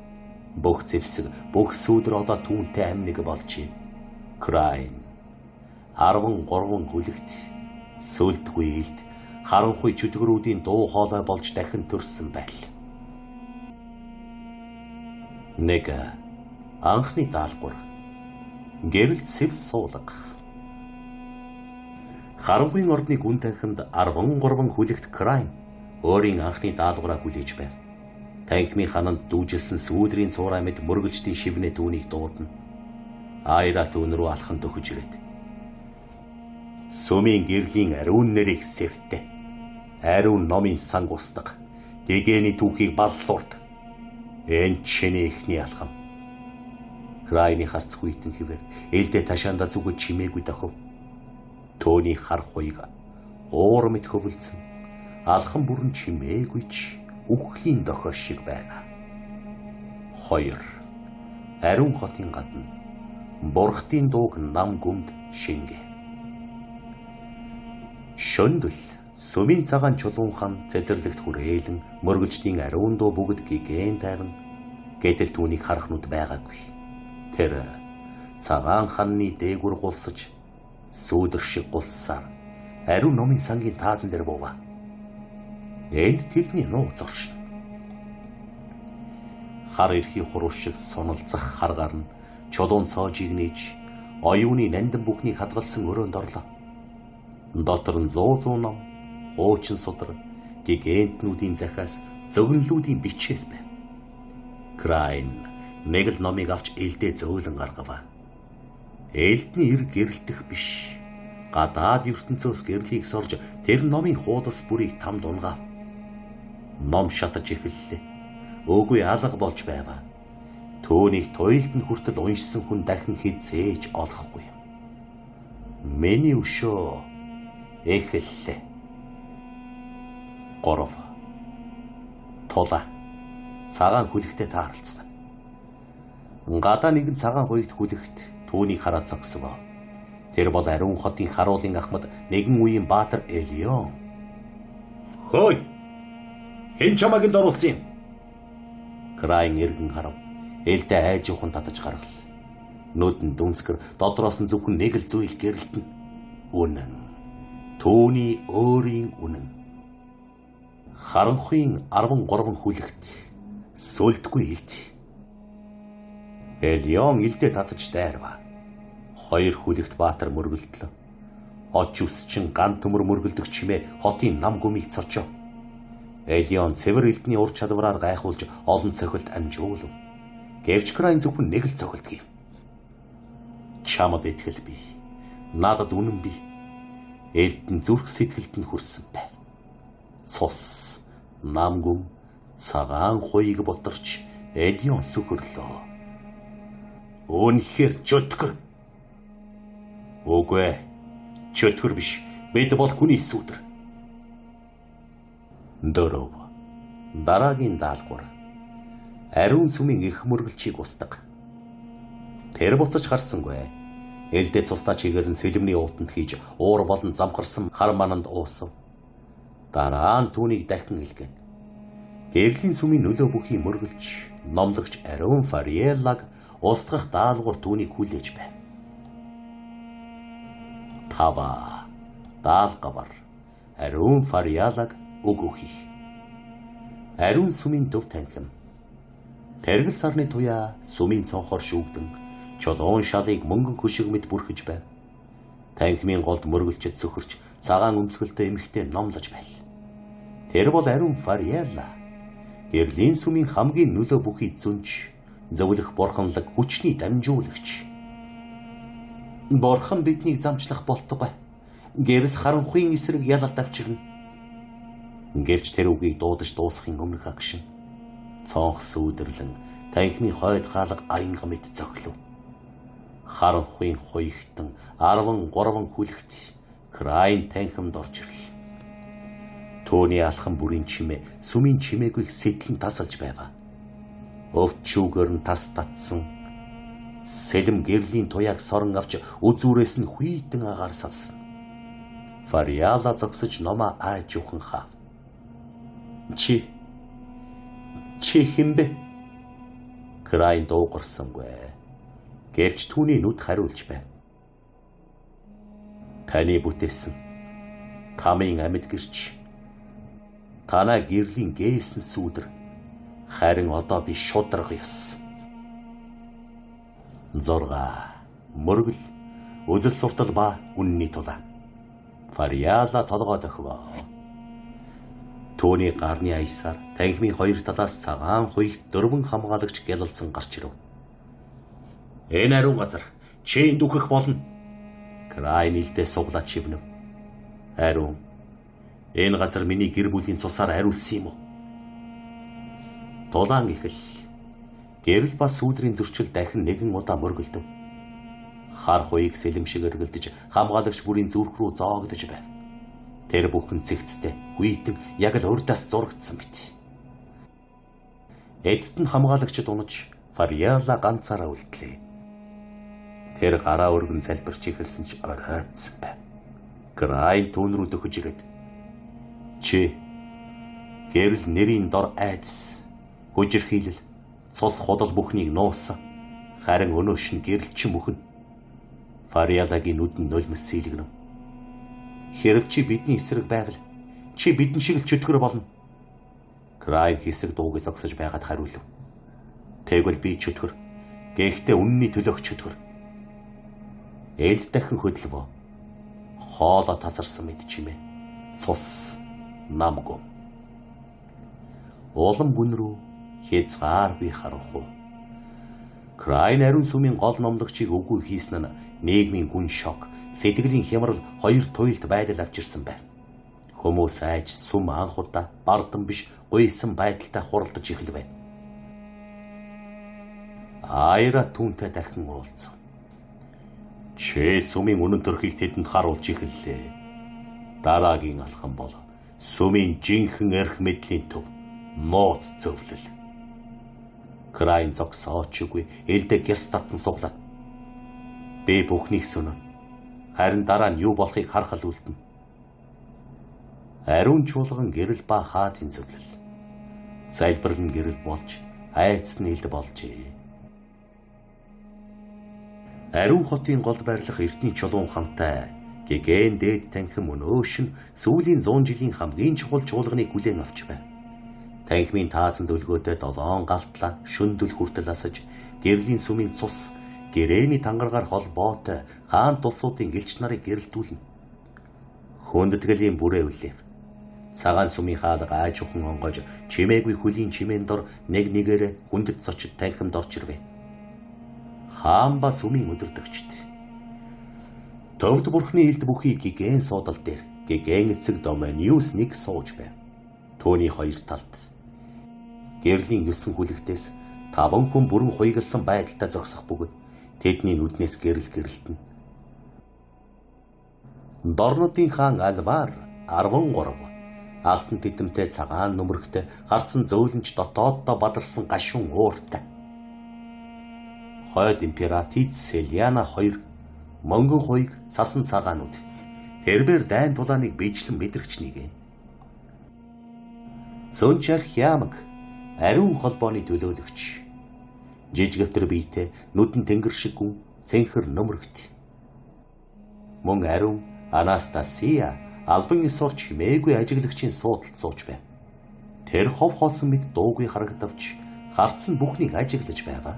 Бүх зэвсэг, бүх сүүдэр одоо түүнтэй амь нэг болж байна. Крайн 13 хүлэгт сүлдгүй элд харанхуй чөтгөрүүдийн дуу хоолой болж дахин төрсөн байл. Нэг анхны даалгавар. Гэрэлт сэв суулга. Харанхуйн ордны гүн танхимд 13 хүлэгт Крайн өөрийн анхны даалгавраа хүлээж байв. Танхимын хананд дүүжилсэн сүүдрийн цуурай мэт мөргөлчдийн шивнэ түүнийг дуудана. Айра түүн рүү алхан төхөж ирээд. Сүмийн гэрлийн ариун нэрийг сэвтэ. Ариун номын санг устга. Гэгээний түүхийг баллуурд. Энэ чиний эхний алхам. Крайны харц хүйтэн хэвээр элдээ ташаанда зүгэж чимээгүй дохив. Төөний хар хуйг уур мэт хөвөлдсөн. Алхам бүрэн чимээгүй ч үхлийн дохио шиг байна. 2. Ариун хотын гадна бурхтын дууг нам гүмд шингэ. Шөндөл сүмийн цагаан чулуун хан цэцэрлэгт хүрээлэн мөргөлчдийн ариун дуу бүгд гэгээн тайван. Гэтэл түүнийг харах нүд байгаагүй. Тэр цагаан ханны дээгүр гулсаж сүүдэр шиг гулсаар ариун номын сангийн таазан дээр буув. Энд тэдний нууц оршино. Хар эрхий хуруу шиг суналзах харгаар нь чулуун цоожийг нээж оюуны нандин бүхнийг хадгалсан өрөөнд орлоо. Дотор нь 100 ном, хуучин судар, Гигантнуудын захиас зөгнөлүүдийн бичгээс байв. Крайн нэг л номыг авч элдээ зөөлөн гаргав. Элдний эр гэрэлтэх биш. Гадаад ертөнцөөс гэрлийг сорж тэр номын хуудас бүрийг тамд унгаав. Ном шатаж эхэллээ. Өөгүй алга болж байв. Түүнийг туйлд нь хүртэл уншсан хүн дахин хизээж олохгүй юм. Миний өшөө эхэллээ. 3. Тула цагаан хүлэгтэй тааралцсан. Гадаа нэгэн цагаан хуйгт хүлэгт түүнийг хараад зогсов. Тэр бол Ариун хотын харуулын ахмад нэгэн үеийн баатар Элион. Хөөй! Хэн чамайг энд оруулсан юм? Крайн эргэн харав. Элдээ айжуухан татаж гаргалаа. Нүд нь дүнсгэр, дотроос нь зөвхөн нэг л зүйл гэрэлтэнэ. Үнэн. Түүний өөрийн үнэн. Харанхуйн 13 хүлэгт сүлдгүй илд. Элион элдээ татаж дайрва. Хоёр хүлэгт баатар мөргөлдлөө. Оч үсчин ган төмөр мөргөлдөх чимээ хотын нам гүмийг цочоо. Элион цэвэр элдний ур чадвараар гайхуулж олон цохилт амжуулав. Гэвч Крайн зөвхөн нэг л цохилт хийв. Чамд итгэл бий. Надад үнэн бий. Элдэн зүрх сэтгэлд нь хүрсэн байв. Цус, нам гүм, цагаан хуйг ботарч Элион сөхөрлөө. Үнэхээр чөтгөр. Үгүй ээ. Чөтгөр биш. Бид бол хүний сүүдэр. 4. Дараагийн даалгавар. Ариун сүмийн эрх мөргөлчийг устгах. Тэр буцаж харсангүй. Элдээ цусдаа чигээр нь сэлэмний уутанд хийж уур болон замхарсан хар мананд уусав. Дараа нь түүнийг дахин илгэн. Гэрлийн сүмийн нөлөө бүхий мөргөлч, номлогч Ариун Фариеллаг устгах даалгавар түүнийг хүлээж байв. 5. Даалгавар. Ариун Фариалаг үг өгөх. Ариун сүмийн төв танхим. Тэргэл сарны туяа сүмийн цонхоор шүүгдэн чулуун шалыг мөнгөн хөшиг мэт бүрхэж байв. Танхимын голд мөргөлчд сөхөрч цагаан өмсгөлтэй эмэгтэй номлож байл. Тэр бол Ариун Фариала. Гэрлийн сүмийн хамгийн нөлөө бүхий зүнж, зөвлөх бурханлаг хүчний дамжуулагч. Бурхан биднийг замчлах болтугай. Гэрэл харанхуйн эсрэг ялалт авчирна. Гэвч тэр үгийг дуудаж дуусахын өмнөх агшин цонх сүүдэрлэн танхимын хойд хаалга аянга мэт цохлов. Харанхуйн хуйгтан 13 хүлэгт Крайн танхимд орж ирлээ. Түүний алхам бүрийн чимээ сүмийн чимээгүйг сэтлэн тасалж байв. Өвчүүгээр нь тас татсан сэлэм гэрлийн туяаг сорон авч үзүүрээс нь хүйтэн агаар савсан. Фариала зогсож номоо аажуухан хаав. Чи хэн бэ? Крайн дуугарсангүй. Гэвч түүний нүд хариулж байв. Таны бүтээсэн тамын амьд гэрч танаа гэрлийн гээсэн сүүдэр харин одоо би шударга ёс. 6. Мөргөл үзэл суртал ба үнний тулаа. Фариала толгой дохив. Түүний гарны аясаар танхимын хоёр талаас цагаан хуйгт 4 хамгаалагч гялалзан гарч ирэв. Энэ ариун газар чи энд үхэх болно. Крайн илдээ суглаад шивнэв. Ариун, энэ газар миний гэр бүлийн цусаар ариулсан юм уу? Тулаан ихэл. Гэрэл ба сүүдрийн зөрчил дахин нэгэн удаа мөргөлдөв. Хар хуйг сэлэм шиг эргэлдэж хамгаалагч бүрийн зүрх рүү зоогдож байв. Тэр бүхэн цэгцтэй, хүйтэн яг л урдаас зурагдсан мэт. Эцэст нь хамгаалагчид унаж Фариала ганцаараа үлдлээ. Тэр гараа өргөн залбирч эхэлсэн ч оройтсан байв. Крайн түүн рүү дөхөж ирээд чи гэрэл нэрийн дор айдас, хүжирхийлэл, цус худал бүхнийг нуусан. Харин өнөөш нь гэрэл чи мөхөн. Фариалагийн нүд нь нулимс сийлгэнэ. Хэрв чи бидний эсрэг байвал чи бидэн шиг л чөтгөр болно. Крайн хэсэг дууг зогсож байгаад хариулв. Тэгвэл би чөтгөр. Гэхдээ үнний төлөөх чөтгөр. Элд дахин хөдлөв. Хоолой тасарсан мэт чимээ. Цус, нам гүм. Улам гүн рүү хязгааргүй харанхуй. Крайн ариун сүмийн гол номлогчийг үгүй хийсэн нь нийгмийн гүн шок, сэтгэлийн хямрал хоёр туйлд байдал авчирсан байв. Хүмүүс айж сүм анх удаа бардан биш гуйсан байдалтай хуралдаж эхэлвэ. Айра түүнтэй дахин уулзсан. Чи сүмийн үнэн төрхийг тэдэнд харуулж эхэллээ. Дараагийн алхам бол сүмийн жинхэнэ эрх мэдлийн төв нууц зөвлөл. Крайн зогсоочгүй элдэ гяс татан суглаа. Би бүхнийг сөнөн. Харин дараа нь юу болохыг харах л үлдэнэ. Ариун чуулган гэрэл ба хаатын зөвлөл. Залбирал нь гэрэл болж, айдас нь элд болжээ. Ариун хотын гол байрлах эртний чулуун хамтай гэгэн дээд танхим өнөөш нь сүүлийн 100 жилийн хамгийн чухал чуулганыг хүлээн авч байв. Танхимын таазан дөлгөөтэй долоон галтлаа шөндөл хүртэл асаж гэрлийн сүмийн цус гэрээний тангаргаар холбоотой хаан тулсуудын элч нарыг гэрэлтүүлнэ. Хүндэтгэлийн бүрээ үлээв. Цагаан сүмийн хаалга аажуухан онгойж чимээгүй хөлийн чимээн дор нэг нэгээрээ хүндэт зочид танхимд орж ирвэ. Хаан ба сүмийн өдөрдөгчд. Төвд бурхны элд бүхий гигэн суудал дээр гигэн эцэг Доминиус нэг сууж байв. Түүний хоёр талд гэрлийн 9 хүлэгтээс 5 хүн бүрэн хуйгалсан байдалтай зогсох бөгөөд тэдний нүднээс гэрэл гэрэлтэнэ. Дорнодын хаан Альвар 13 алтан тэтэмтэй цагаан нүмерэгтэй гарцсан зөөлөнч дотооддоо бадарсан гашуун ууртай. Хойд императриц Селиана 2 мөнгөн хуйг цасан цагаанууд тэрбээр дайн тулааныг биечлэн мэдрэгч нэг. Зөнч архиамаг ариун холбооны төлөөлөгч. Жижигвтер биетэй нүдэн тэнгэр шиг гүн цэнхэр нөмрөгт. Мөн ариун Анастасия албан ёсоор чимээгүй ажиглагчийн суудалд сууж байв. Тэр хов хоолсон мэт дуугүй харагдавч харц нь бүхнийг ажиглаж байваа.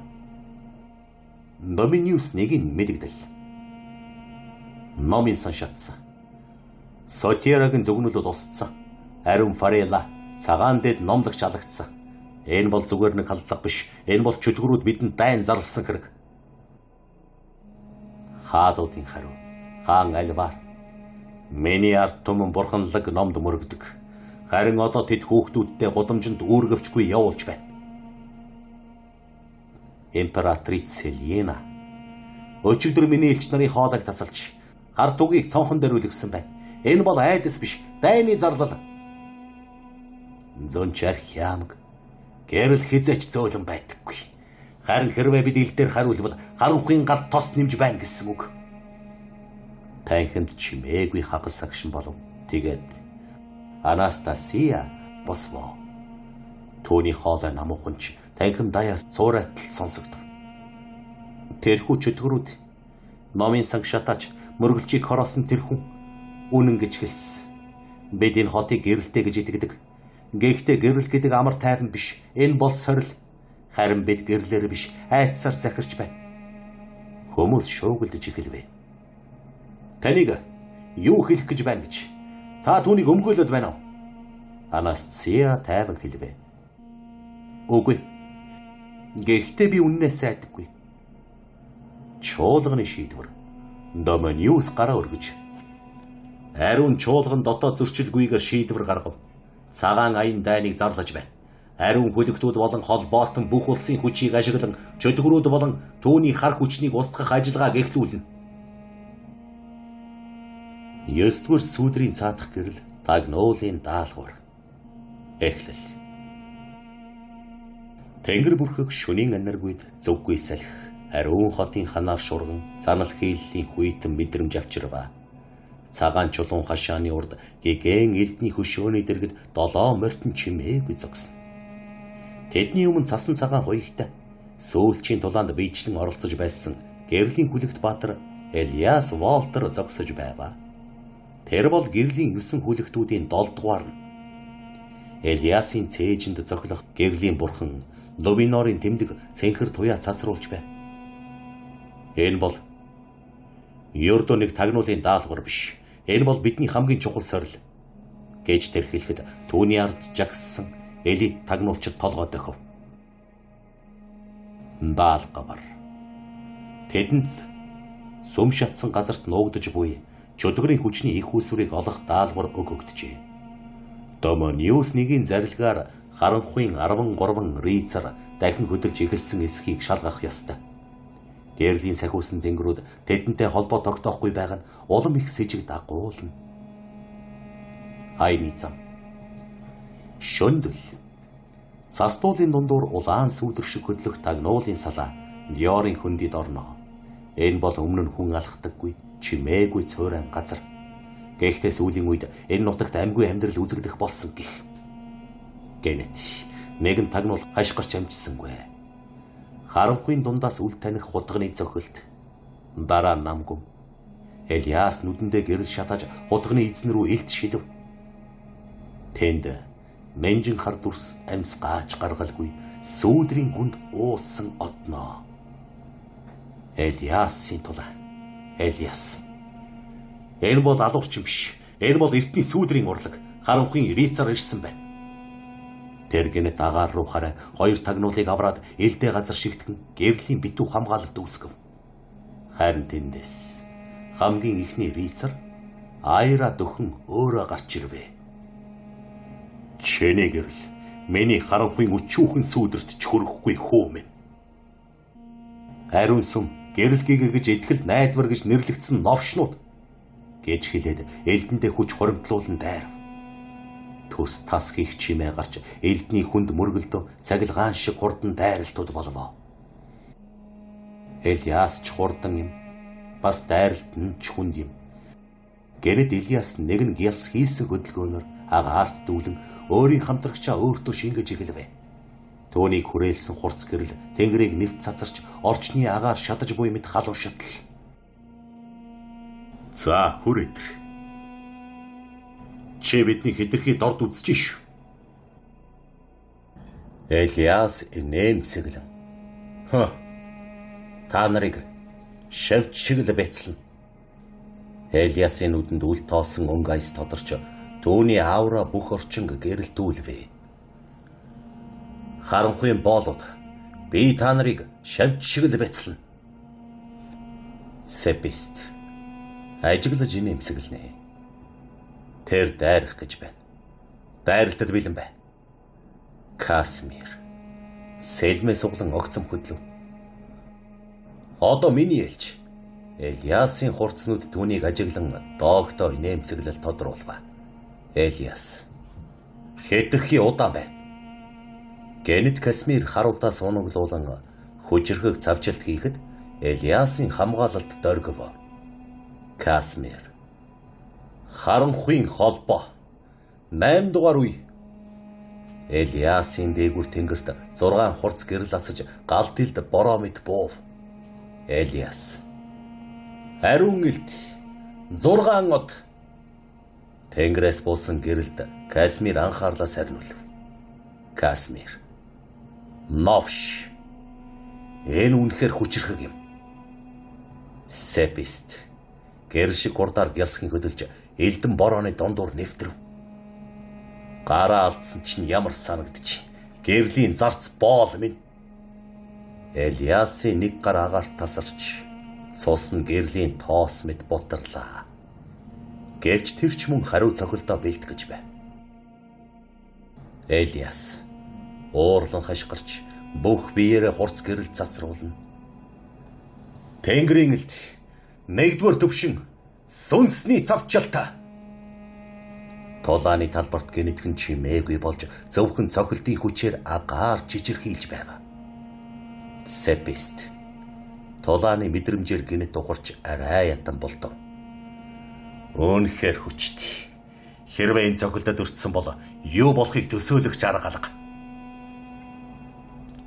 Доминиус нэгийг мэдэгдэл. Номын сан шатсан. Сотирагийн зөгнөлөд устсан. Ариун Фарела цагаан дэд номлогч алагдсан. Энэ бол зүгээр нэг халдлага биш. Энэ бол чөтгөрүүд бидэнд дайн зарласан хэрэг. Хаадуудын хариу. Хаан Альвар. Миний ард түмэн бурханлаг номд мөрөгдөг. Харин одоо тэд хүүхдүүдтэй гудамжинд үүргэвчгүй явуулж байна. Императриц Селена өчигдөр миний элч нарын хоолойг тасалж хар тугийг цонхон дээр үлгэсэн байна. Энэ бол айдас биш, дайны зарлал. Зөнч архиамг гэрэл хизээч зөөлөн байдаггүй. Харин хэрвээ бид ил дээр хариулбал харанхуйн галт тос нэмж байна гэсэн үг. Танхимд чимээгүй хагас сагшин болов. Тэгээд Анастасия босвоо. Түүний хоолой намуухан ч танхим даяар цуурайтал сонсогдов. Тэрхүү чөтгөрүүд номын санг шатаач мөргөлчийг хороосон тэр хүн үнэн гэж хэлсэн. Бид энэ хотыг гэрэлтэй гэж итгэдэг. Гэхдээ гэрэл гэдэг амар тайван биш. Энэ бол сорил. Харин бид гэрлээр биш, айдсаар захирч байна. Хүмүүс шуугилдаж эхэлвэ. Таныг юу хэлэх гэж байна гэж. Та түүнийг өмгөөлөд байна уу? Анастасия тайван хэлвэ. Үгүй. Гэхдээ би үннээс айдаггүй. Чуулганы шийдвэр. Доминиус гараа өргөж ариун чуулган дотоод зөрчилгүйгээр шийдвэр гаргав. Цагаан аян дайныг зарлаж байна. Ариун хүлэгтүүд болон холбоотон бүх улсын хүчийг ашиглан чөтгөрүүд болон түүний хар хүчнийг устгах ажиллагааг эхлүүлнэ. 9-р сүүдрийн цаадах гэрэл тагнуулын даалгавар. Эхлэл. Тэнгэр бүрхэг шөнийн аниргүйд зөвгүй салхи ариун хотын ханаар шурган занал хийллийн хүйтэн мэдрэмж авчирваа. Цагаан чулуун хашааны урд гэгэн элдний хөшөөний дэргэд долоон морьтон чимээгүй зогсно. Тэдний өмнө цасан цагаан хуягтай сүүлчийн тулаанд биечлэн оролцож байсан гэрлийн хүлэгт баатар Элиас Волтер зогсож байваа. Тэр бол гэрлийн 9 хүлэгтүүдийн 7 дугаар нь. Элиасын цээжинд зохилох гэрлийн бурхан Лувинорын тэмдэг цэнхэр туяа цацруулж байв. Энэ бол ердөө нэг тагнуулын даалгавар биш. Энэ бол бидний хамгийн чухал сорил гэж тэр хэлэхэд түүний ард жагссан Элит тагнуулчид толгой дохив. Даалгавар. Тэдэнд сүм шатсан газарт нуугдаж буй чөтгөрийн хүчний их усврыг олох даалгавар өгөгдөжээ. Домониус нэгийн зарилгаар харанхуйн 13 рицар дахин хөдөлж эхэлсэн эсхийг шалгах ёстой. Гэрлийн сахиусан тэнгэрүүд тэдэнтэй холбоо тогтоохгүй байгаа нь улам их сэжиг дагуулна. Аяны зам. Шөндөл. Састуулын дундуур улаан сүүдэр шиг хөдлөх тагнуулын салаа Диорын хөндид орно. Энэ бол өмнө нь хүн алхдаггүй, чимээгүй цөөрэн газар. Гэхдээ сүүлийн үед энэ нутагт амьгүй амьдрал үзэгдэх болсон гэх. Гэнэт нэгэн тагнуул хаш гарч амжсангүй. Харанхуйн дундаас үл таних хутганы зохилт. Дараа намгүн. Элиас нүдэндээ гэрэл шатааж хутганы эзэн рүү илт шидэв. Тэнд менжин хар дүрс амьс гааж гаргалгүй сүүдрийн хүнд уусан одноо. Элиасын тулаа. Элиас. Энэ бол алуурчин биш. Энэ бол эртний сүүдрийн урлаг. Харанхуйн рицар ирсэн байна. Тэр гэнэт агаар руу хараа хоёр тагнуулыг авраад элдээ газар шигтгэн гэрлийн битүү хамгаалалт үүсгэв. Харин тэндээс хамгийн ихний рицар Айра дөхөн өөрөө гарч ирвэ. Чиний гэрэл миний харанхуйн өчүүхэн сүүдэрт ч хүрэхгүй хөө минь. Ариун сүм гэрэл гэгээ гэж итгэл найдвар гэж нэрлэгдсэн новшнууд гэж хэлээд элдэндээ хүч хоримтлуулан дайрав. Төс тас хийх чимээ гарч элдний хүнд мөргөлдөө цагилгаан шиг хурдан дайралтууд болов. Элиас ч хурдан юм. Бас дайралт нь ч хүнд юм. Гэнэт Элиас нэг нь гялс хийсэн хөдөлгөөнөөр агаарт дүүлэн өөрийн хамтрагчаа өөртөө шингэж эхэлвэ. Түүнийг хүрээлсэн хурц гэрэл тэнгэрийг нэвт цацарч орчны агаар шатаж буй мэт халуун шатал. За хүр өдр. Чи бидний хэтэрхий дорд үзэж шүү. Элиас инээмсэглэн. Хө. Та нарыг шавж шиг л бэцлэн. Элиасын нүдэнд үл тоосон өнгө аяс тодорч түүний аура бүх орчин гэрэлтүүлвэ. Харанхуйн боолууд би та нарыг шавж шиг л бэцлэн. Сепист ажиглаж инээмсэглэнэ. Тэр дайрах гэж байна. Дайралтад бэлэн бай. Касмир сэлмээ суглан огцом хөдлөв. Одоо миний ээлж. Элиасын хурцнууд түүнийг ажиглан доогтой инээмсэглэл тодруулв. Элиас хэтэрхий удаан байна. Гэнэт Касмир харуудаас унаглуулан хүчирхэг цавчилт хийхэд Элиасын хамгаалалт дөргив. Касмир харанхуйн холбоо 8 дугаар үе. Элиасын дээгүр тэнгэрт 6 хурц гэрэл асаж галт илд бороо мэт буув. Элиас ариун илт 6 од. Тэнгэрээс буусан гэрэлд Касмир анхаарлаа сарниулв. Касмир новш. Энэ үнэхээр хүчирхэг юм. Сепист гэрэл шиг хурдаар гялсхийн хөдөлж элдэн борооны дундуур нэвтрэв. Гараа алдсан чинь ямар санагдчих. Гэрлийн зарц боол минь. Элиасын нэг гар агаарт тасарч цус нь гэрлийн тоос мэт бутарлаа. Гэвч тэр ч мөн хариу цохилдоо бэлтгэж байв. Элиас уурлан хашгирч бүх биеэрээ хурц гэрэл цацруулна. Тэнгэрийн элд нэгдүгээр төвшин сүнсний цавчалта. Тулааны талбарт гэнэтхэн чимээгүй болж зөвхөн цохилтын хүчээр агаар чичирхийлж байв. Сепист тулааны мэдрэмжээр гэнэт ухарч арай ятан болдов. Үнэхээр хүчтэй. Хэрвээ энэ цохилтод өртсөн бол юу болохыг төсөөлөх арга алга.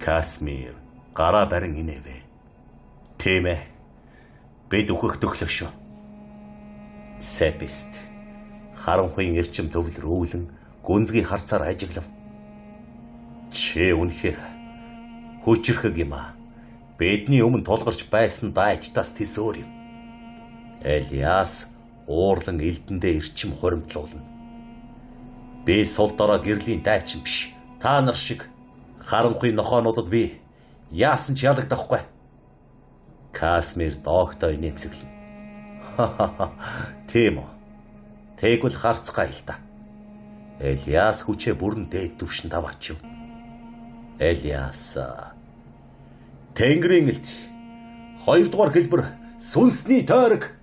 Касмир гараа барин инээвэ. Тийм ээ. Бид үхэх төглөө шүү. Сепист харанхуйн эрчим төвлөрүүлэн гүнзгий харцаар ажиглав. Чи үнэхээр хүчирхэг юм аа. Бидний өмнө тулгарч байсан дайчдаас тэс өөр юм. Элиас уурлан элдэндээ эрчим хуримтлуулна. Би сул дорой гэрлийн дайчин биш. Та нар шиг харанхуй нохоонуудад би яасан ч ялагдахгүй. Касмир доогтой нэмсэглэн. Тийм үү. Тэгвэл харцгаа л та. Элиас хүчээ бүрэн дээд түвшинд аваачив. Элиас Тэнгэрийн элч. 2 дугаар хэлбэр сүнсний тойрог.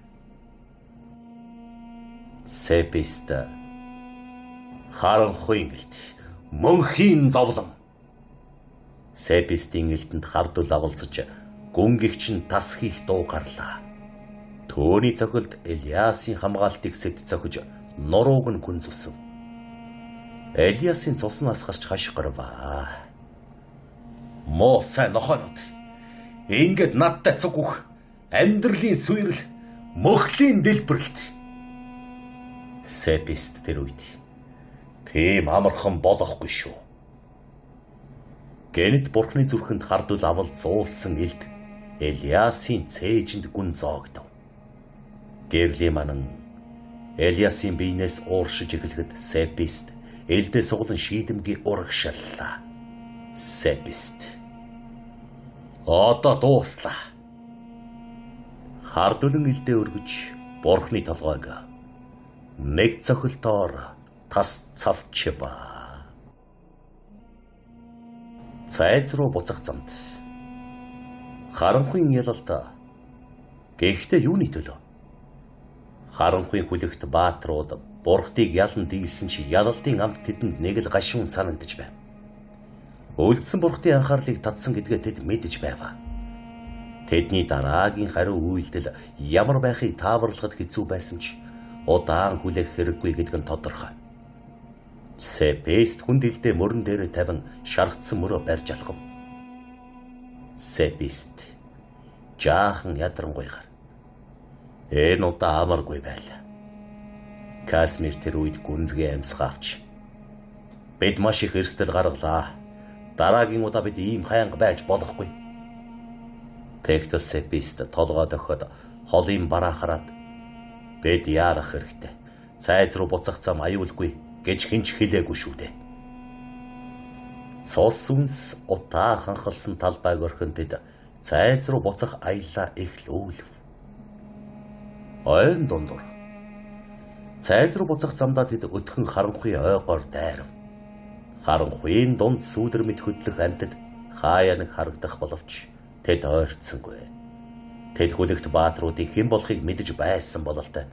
Сепист харанхуйн элч. Мөнхийн зовлон. Сепистийн элдэнд хардвал авалзаж гүнгэгч нь тас хийх дуу гарлаа. Төөний цохилд Элиасын хамгаалтыг сэт цохиж нурууг нь гүнзүүлсэн. Элиасын цуснаас гарч хашгирваа. Моо сайн нохойнууд. Ингээд надтай цуг үх амьдралын сүйрэл мөхлийн дэлбэрэлт. Сепист тэр үед тийм амархан болохгүй шүү. Гэнэт бурхны зүрхэнд хардвал авал зуулсан элд Элиасын цээжинд гүн зоогдов. Гэрлийн манан Элиасын биенээс ууршиж эхлэхэд Сепист элдээ суглан шийдэмгий урагшааллаа. Сепист. Одоо дууслаа. Хардвалан элдээ өргөж бурхны толгойг нэг цохилтоор тас цавчваа. Цайз руу буцах замд харанхуйн ялалт гэхдээ юуны төлөө? Харанхуйн хүлэгт баатрууд бурхтыг ялан дийлсэн чи ялалтын амт тэдэнд нэг л гашуун санагдаж байв. Үлдсэн бурхтын анхаарлыг татсан гэдгээ тэд мэдэж байв. Тэдний дараагийн хариу үйлдэл ямар байхыг тааварлахад хэцүү байсан ч удаан хүлээх хэрэггүй гэдг нь тодорхой. Сепест хүн дэлдээ мөрөн дээрээ тавин шаргацсан мөрөө барьж алхав. Сепест жаахан ядрангуйгаар энэ удаа амаргүй байлаа. Касмир тэр үед гүнзгий амьсгаа авч бид маш их эрсдэл гаргалаа. Дараагийн удаа бид ийм хайнга байж болохгүй. Тэгтэл Сепист толгой дохиод холын бараа хараад бид яарах хэрэгтэй. Цайз руу буцах зам аюулгүй гэж хэн ч хэлээгүй шүү дээ. Цус үнс утаа ханхалсан талбайг орхин тэд цайз руу буцах аяллаа эхлүүлв. Ойн дундуур цайз руу буцах замдаа тэд өтгөн харанхуй ойгоор дайрав. Харанхуйн дунд сүүдэр мэт хөдлөх амьтад хаяа нэг харагдах боловч тэд ойртсонгүй. Тэд хүлэгт баатруудыг хэн болохыг мэдэж байсан бололтой.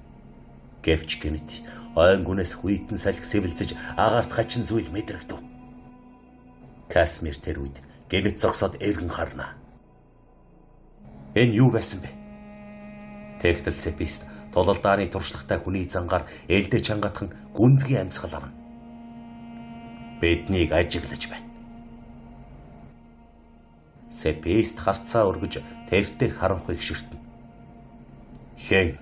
Гэвч гэнэт ойн гүнээс хүйтэн салхи сэвэлзэж агаарт хачин зүйл мэдрэгдэв. Касмир тэр үед гэнэт зогсоод эргэн харна. Энэ юу байсан бэ? Тэгтэл Сепист тулалдааны туршлагатай хүний зангаар элдэ чангатхан гүнзгий амьсгал авна. Биднийг ажиглаж байна. Сепист харцаа өргөж тэртээ харанхуйг ширтэн. Хэн?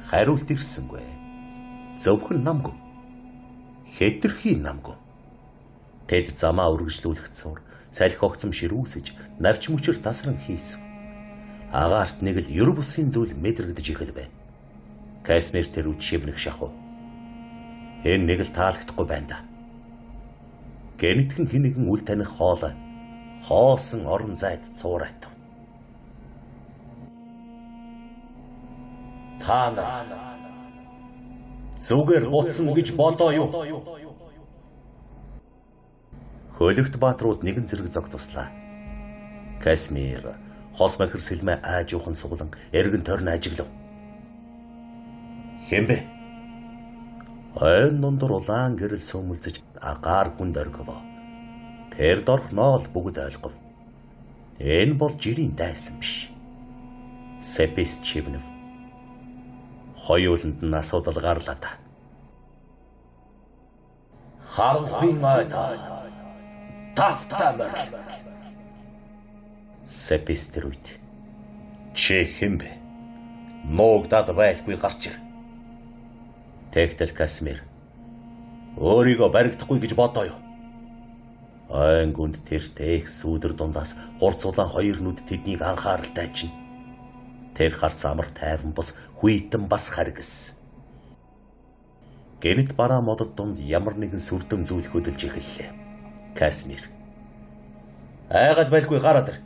Хариулт ирсэнгүй. Зөвхөн намгүй. Хэтэрхий намгүй. Тэд замаа үргэлжлүүлэх цуур салхи огцом ширүүсэж навч мөчөр тасран хийсв. Агаарт нэг л ер бусын зүйл мэдрэгдэж эхэлвэ. Касмир тэр үед шивнэх шахав. Энэ нэг л таалагдахгүй байна да. Гэнэтхэн хэн нэгэн үл таних хоолой хоосон орон зайд цуурайтав. Та нар зүгээр буцна гэж бодоо юу? Хөлөгт баатрууд нэгэн зэрэг зог туслаа. Касмир хос махир сэлмээ аажуухан суглан эргэн тойрон ажиглав. Хэн бэ? Ойн дундуур улаан гэрэл сүүмэлзэж агаар хүнд оргив. Тэр дорхноо л бүгд ойлгов. Энэ бол жирийн дайсан биш. Сепист чивнэв. Хоёуланд нь асуудал гарлаа да. Харанхуйн ойд тавтай морил. Сепист тэр үед чи хэн бэ? Нуугдаад байлгүй гарч ир. Тэгтэл Касмир өөрийгөө баригдахгүй гэж бодоо юу? Ойн гүнд тэр тээх сүүдэр дундаас хурц улаан хоёр нүд тэднийг анхааралтай чинь. Тэр харц амар тайван бус хүйтэн бас харгас. Гэнэт бараа модод дунд ямар нэгэн сүрдэм зүйл хөдөлж эхэллээ. Касмир. Айгаад байлгүй гараад ир.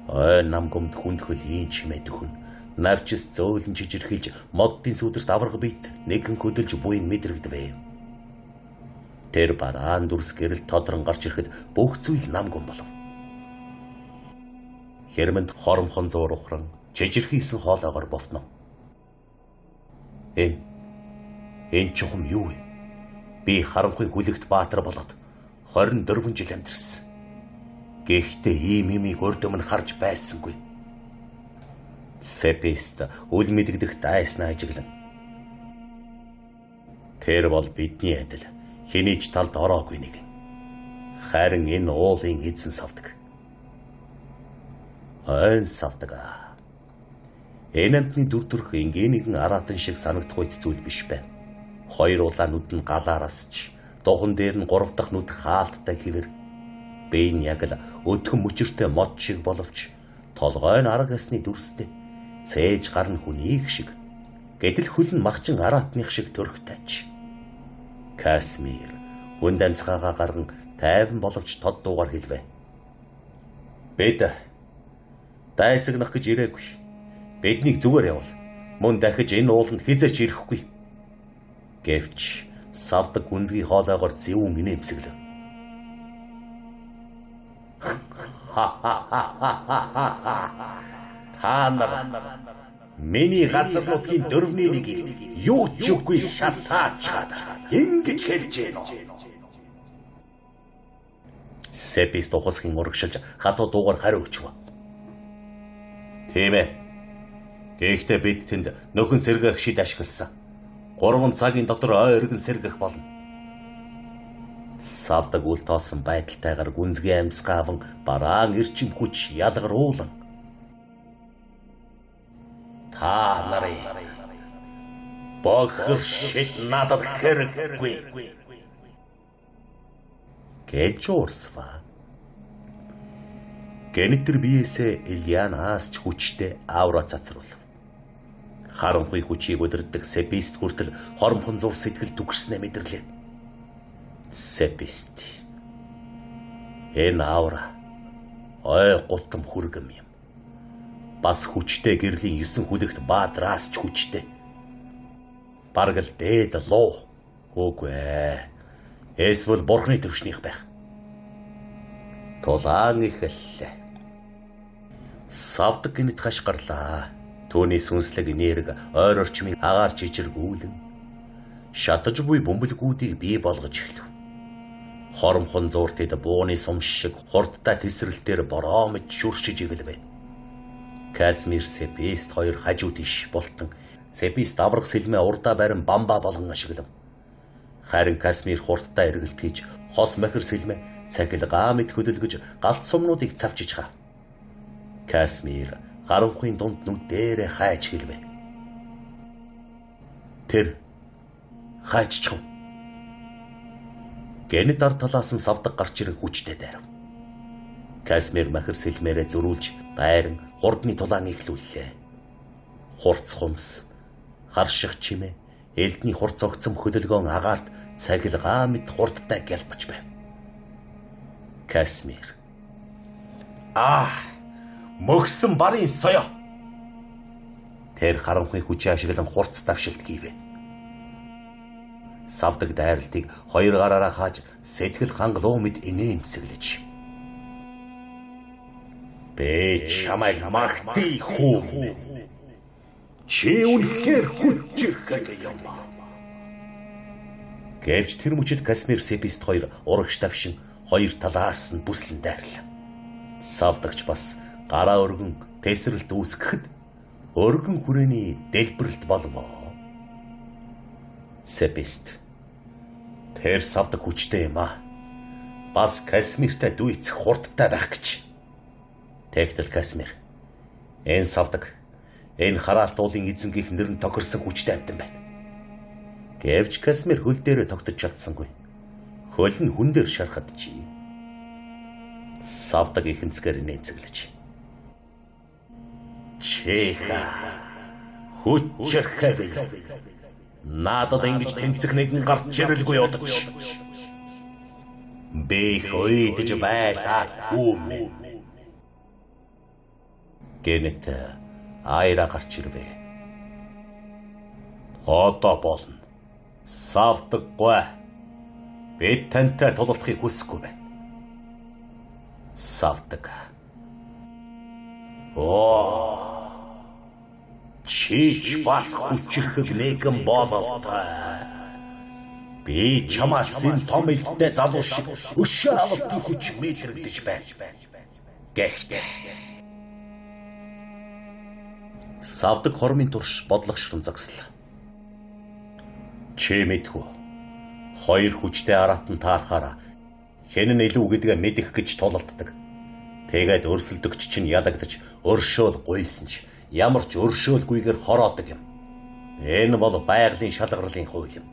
Ой нам гомд хүндхөл ийн чимээ дөхөн. Навчис зөөлөн чижирхэлж моддын сүдэрт авраг бит нэгэн хөдөлж буйн мэдрэгдэвэ. Тэр бараан дүрс гэрэл тодрон гарч ирэхэд бүх зүйл нам гом болов. Хэрмэнд хоромхон зуур ухран чижирхийсэн хоолоогоор бовтнов. Энэ чухам юу вэ? Би харанхуй хүлэгт баатар болоод 24 жил амьдэрсэн. Гэхдээ ийм юмыг урд өмнө харж байсангүй. Сепист үл мэдэгдэх дайснаа ажиглан. Тэр бол бидний адил хэний ч талд ороогүй нэгэн. Харин энэ уулын эзэн савдаг. Ойн савдаг. Энэ амтны дүр төрх энгийн нэгэн араатан шиг санагдах үйц зүйл биш байв. Хоёр улаан нүд нь галаар асч, духан дээр нь гурав дахь нүд хаалттай хэвэр. Бие нь яг л өтгөн мөчөртэй мод шиг боловч толгой нь арга ясны дүрстэй. Цээж гар нь хүнийх шиг. Гэтэл хөл нь махчин араатных шиг төрхтэйч. Касмир хүнд амьсгаагаа гарган тайван боловч тод дуугаар хэлвэ. Бид дайсагнах гэж ирээгүй. Биднийг зүгээр явуул. Мөн дахиж энэ ууланд хизээч ирэхгүй. Гэвч савдаг гүнзгий хоолоогоор зэвүүн инээмсэглэв. Та нар миний газар нутгийн дөрвний нэгийг юу ч үгүй шатаачгаад ингэж хэлж гэнэ үү? Сепис тухасхийн урагшилж хатуу дуугаар хариу өчв. Тийм ээ. Гэхдээ бид тэнд нөхөн сэргээх шид ашигласан. 3 цагийн дотор ой өргөн сэргэх болно. Савдаг үл тоосон байдалтайгаар гүнзгий амьсгаа аван бараан эрчим хүч ялгаруулан та нарын бохир шид надад хэрэггүй гэж уурсва. Гэнэтэр биесээ Ильянаас ч хүчтэй аура цацруулав. Харанхуй хүчийг удирддаг Сепист хүртэл хоромхон зур сэтгэл түгшснээ мэдэрлээ. Сепист. Энэ аура ой гутам хүргэм юм. Бас хүчтэй гэрлийн 9 хүлэгт баадраас ч хүчтэй. Бараг л дээд луу. Үгүй ээ. Эсвэл бурхны төвшнийх байх. Тулаан эхэллээ. Савдаг гинэт хаш гарлаа. Түүний сүнслэг нэрэг ойр орчмын агаар чичиргүүлэн шатаж буй бөмбөлгүүдийг бий болгож эхлэв. Хоромхон зуурт эд бууны сум шиг хурдтай тесрэлтээр бороомж шүршиж игэлвэ. Касмир Сепист хоёр хажуу тийш болтон Сепист аврах сэлмээ урдаа барин бамбаа болгон ашиглав. Харин Касмир хурдтай эргэлт хийж хос махир сэлмээ цахилгаан мэт хөдөлгөж галт сумнуудыг цавчиж хав. Касмир харанхуйн дунд нүд дээрээ хайж хэлвэ. Тэр хайччих. Гэнэт ар талаас нь савдаг гарч ирэн хүчтэй дайрав. Касмир махир сэлмээрээ зөрүүлж дайран хурдны тулаан эхлүүллээ. Хурц хумс, харших чимээ, элдний хурц огцом хөдөлгөөн агаарт цахилгаан мэт хурдтай гялбаж байв. Касмир. Аа! Мөгсөн барын соёо. Тэр харанхуй хүчээ ашиглан хурц давшилт хийвэ. Савдаг дайралтыг хоёр гараараа хааж сэтгэл хангалуун мэд инээмсэглэж. Би чамайг магтъя хүү. Чи үнэхээр хүчирхэг юм. Гэвч тэр мөчид Касмир Сепист хоёр урагш давшин хоёр талаас нь бүслэн дайрлаа. Савдагч бас гараа өргөн тесрэлт үүсгэхэд өргөн хүрээний дэлбэрэлт болов. Сепист. Тэр савдаг хүчтэй юм аа. Бас Касмиртай дүйцэх хурдтай байх гэж. Тэгтэл Касмир. Энэ савдаг энэ хараалт уулын эзэн гих нэр нь тохирсон хүчтэй амьтан байна. Гэвч Касмир хөл дээрээ тогтож чадсангүй. Хөл нь хүн дээр шархад чи. Савдаг ихэмсгээр нэмцэглэж. Чиха. Хүчирхэг. Надад ингэж тэмцэх нэгэн гарч ирэлгүй удаж. Би их уйдаж байлаа хүү минь. Гэнэт Айра гарч ирвэ. Одоо болно. Савдаггүй. Бид тантай тулалдахыг хүсэхгүй байна. Савдаг. Оо. Чи ч бас хүчирхэг нэгэн бололтой. Би чамаас энэ том элдтэй залуу шиг өшөө авалтын хүч мэдрэгдэж байна. Гэхдээ Савдаг хормын турш бодлогошрон зогслоо. Чи мэдхүү. Хоёр хүчтэй араатан таарахаараа хэн нь илүү гэдгээ мэдэх гэж тулалддаг. Тэгээд өрсөлдөгч чинь ялагдаж өршөөл гуйсан ч ямар ч өршөөлгүйгээр хороодог юм. Энэ бол байгалийн шалгарлын хууль юм.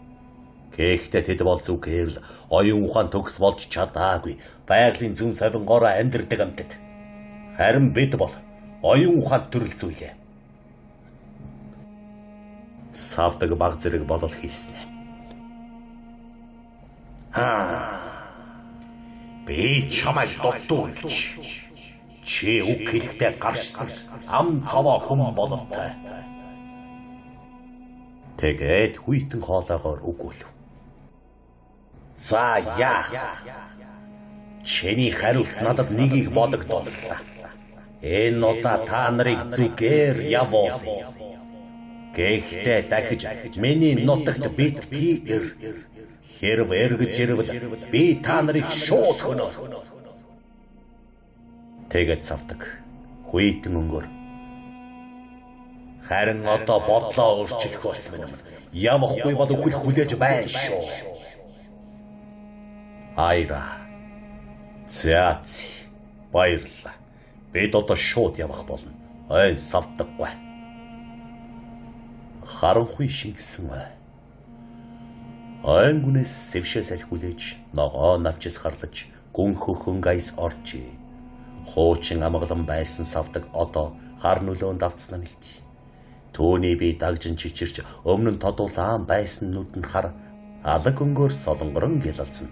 Гэхдээ тэд бол зүгээр л оюун ухаан төгс болж чадаагүй байгалийн зүүн совингоороо амьдардаг амьтад. Харин бид бол оюун ухаанд төрөл зүйлээ. Савдаг баг зэрэг болол хийснэ. Би чамайг дутуу гэж. Чи үг хэлэхдээ гаршсан ам цаваа хүн бололтой. Тэгээд хүйтэн хоолоогоор үгүйлв. За яах? Чиний хариулт надад нэгийг бодогдууллаа. Энэ удаа та нарыг зүгээр явуулъя. Гэхдээ дахиж миний нутагт битгий ир. Хэрв эргэж ирвэл би та нарыг шууд хөнөөнө. Тэгээд савдаг хүйтэн өнгөр. Харин одоо бодлоо өөрчлөх болсон юм. Явахгүй бол үхэл хүлээж байна шүү. Айра. За баярлалаа. Бид одоо шууд явах болно. Ой савдаггүй. Харанхуй шингэсэн ой. Ойн гүнээс сэвшээ салхи хүлээж, ногоо навчис харлаж, гүн хөхөн гайс оржээ. Хуучин амгалан байсан савдаг одоо хар нөлөөнд автснаа нэлж. Түүний бие дагжин чичирч, өмнө нь тодуулаан байсан нүдэнд хар алаг өнгөөр солонгорон гялалзна.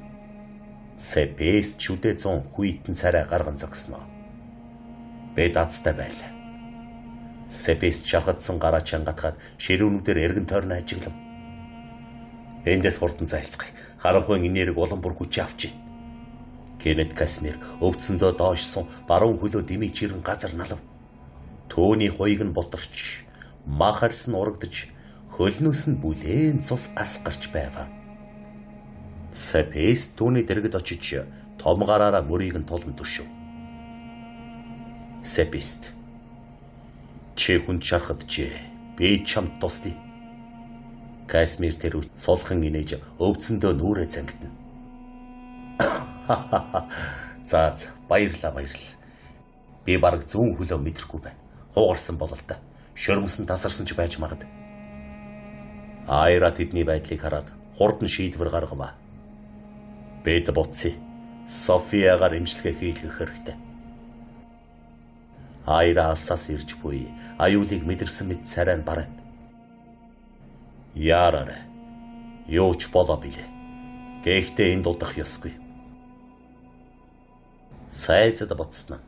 Сэпэс чүдэ зун хүйтэн царай гарган зогсноо. Бид азтай байлаа. Сэпэс чаргадсан гараа чангатгаад ширүүнүүдээр эргэн тойрон ажиглав. Эндээс хурдан зайлцгаая. Харанхуйн энерги улам бүр хүчээ авчээ. Кенет Касмир өвдсөндөө доошсон баруун хөлөө дэмий чирэн газар налав. Түүний хуйг нь бутарч, мах арьс нь урагдаж, хөлнөөс нь бүлээн цус ас гарч байв. Сэпэс түүний дэргэд очиж том гараараа мөрийг нь тулан түшив. Сэпэст чи хүн чархад чи би чамд туслая. Касмир тэр сулхан инээж өвдсөндөө нүрээ зангидна. За баярлалаа баярлалаа. Би бараг зүүн хөлөө мэдрэхгүй байна. Хуугарсан бололтой. Шөрмөсөн тасарсан ч байж магад. Айра тэдний байдлыг хараад хурдан шийдвэр гаргав. Бид буцъя. Софиагаар эмчилгээ хийлгэх хэрэгтэй. Айра алсаас ирж буй аюулыг мэдэрсэн мэт царай нь барай. Яараарай. Юу ч болоо билээ. Гэхдээ энд удах ёсгүй. Цайзад буцсан.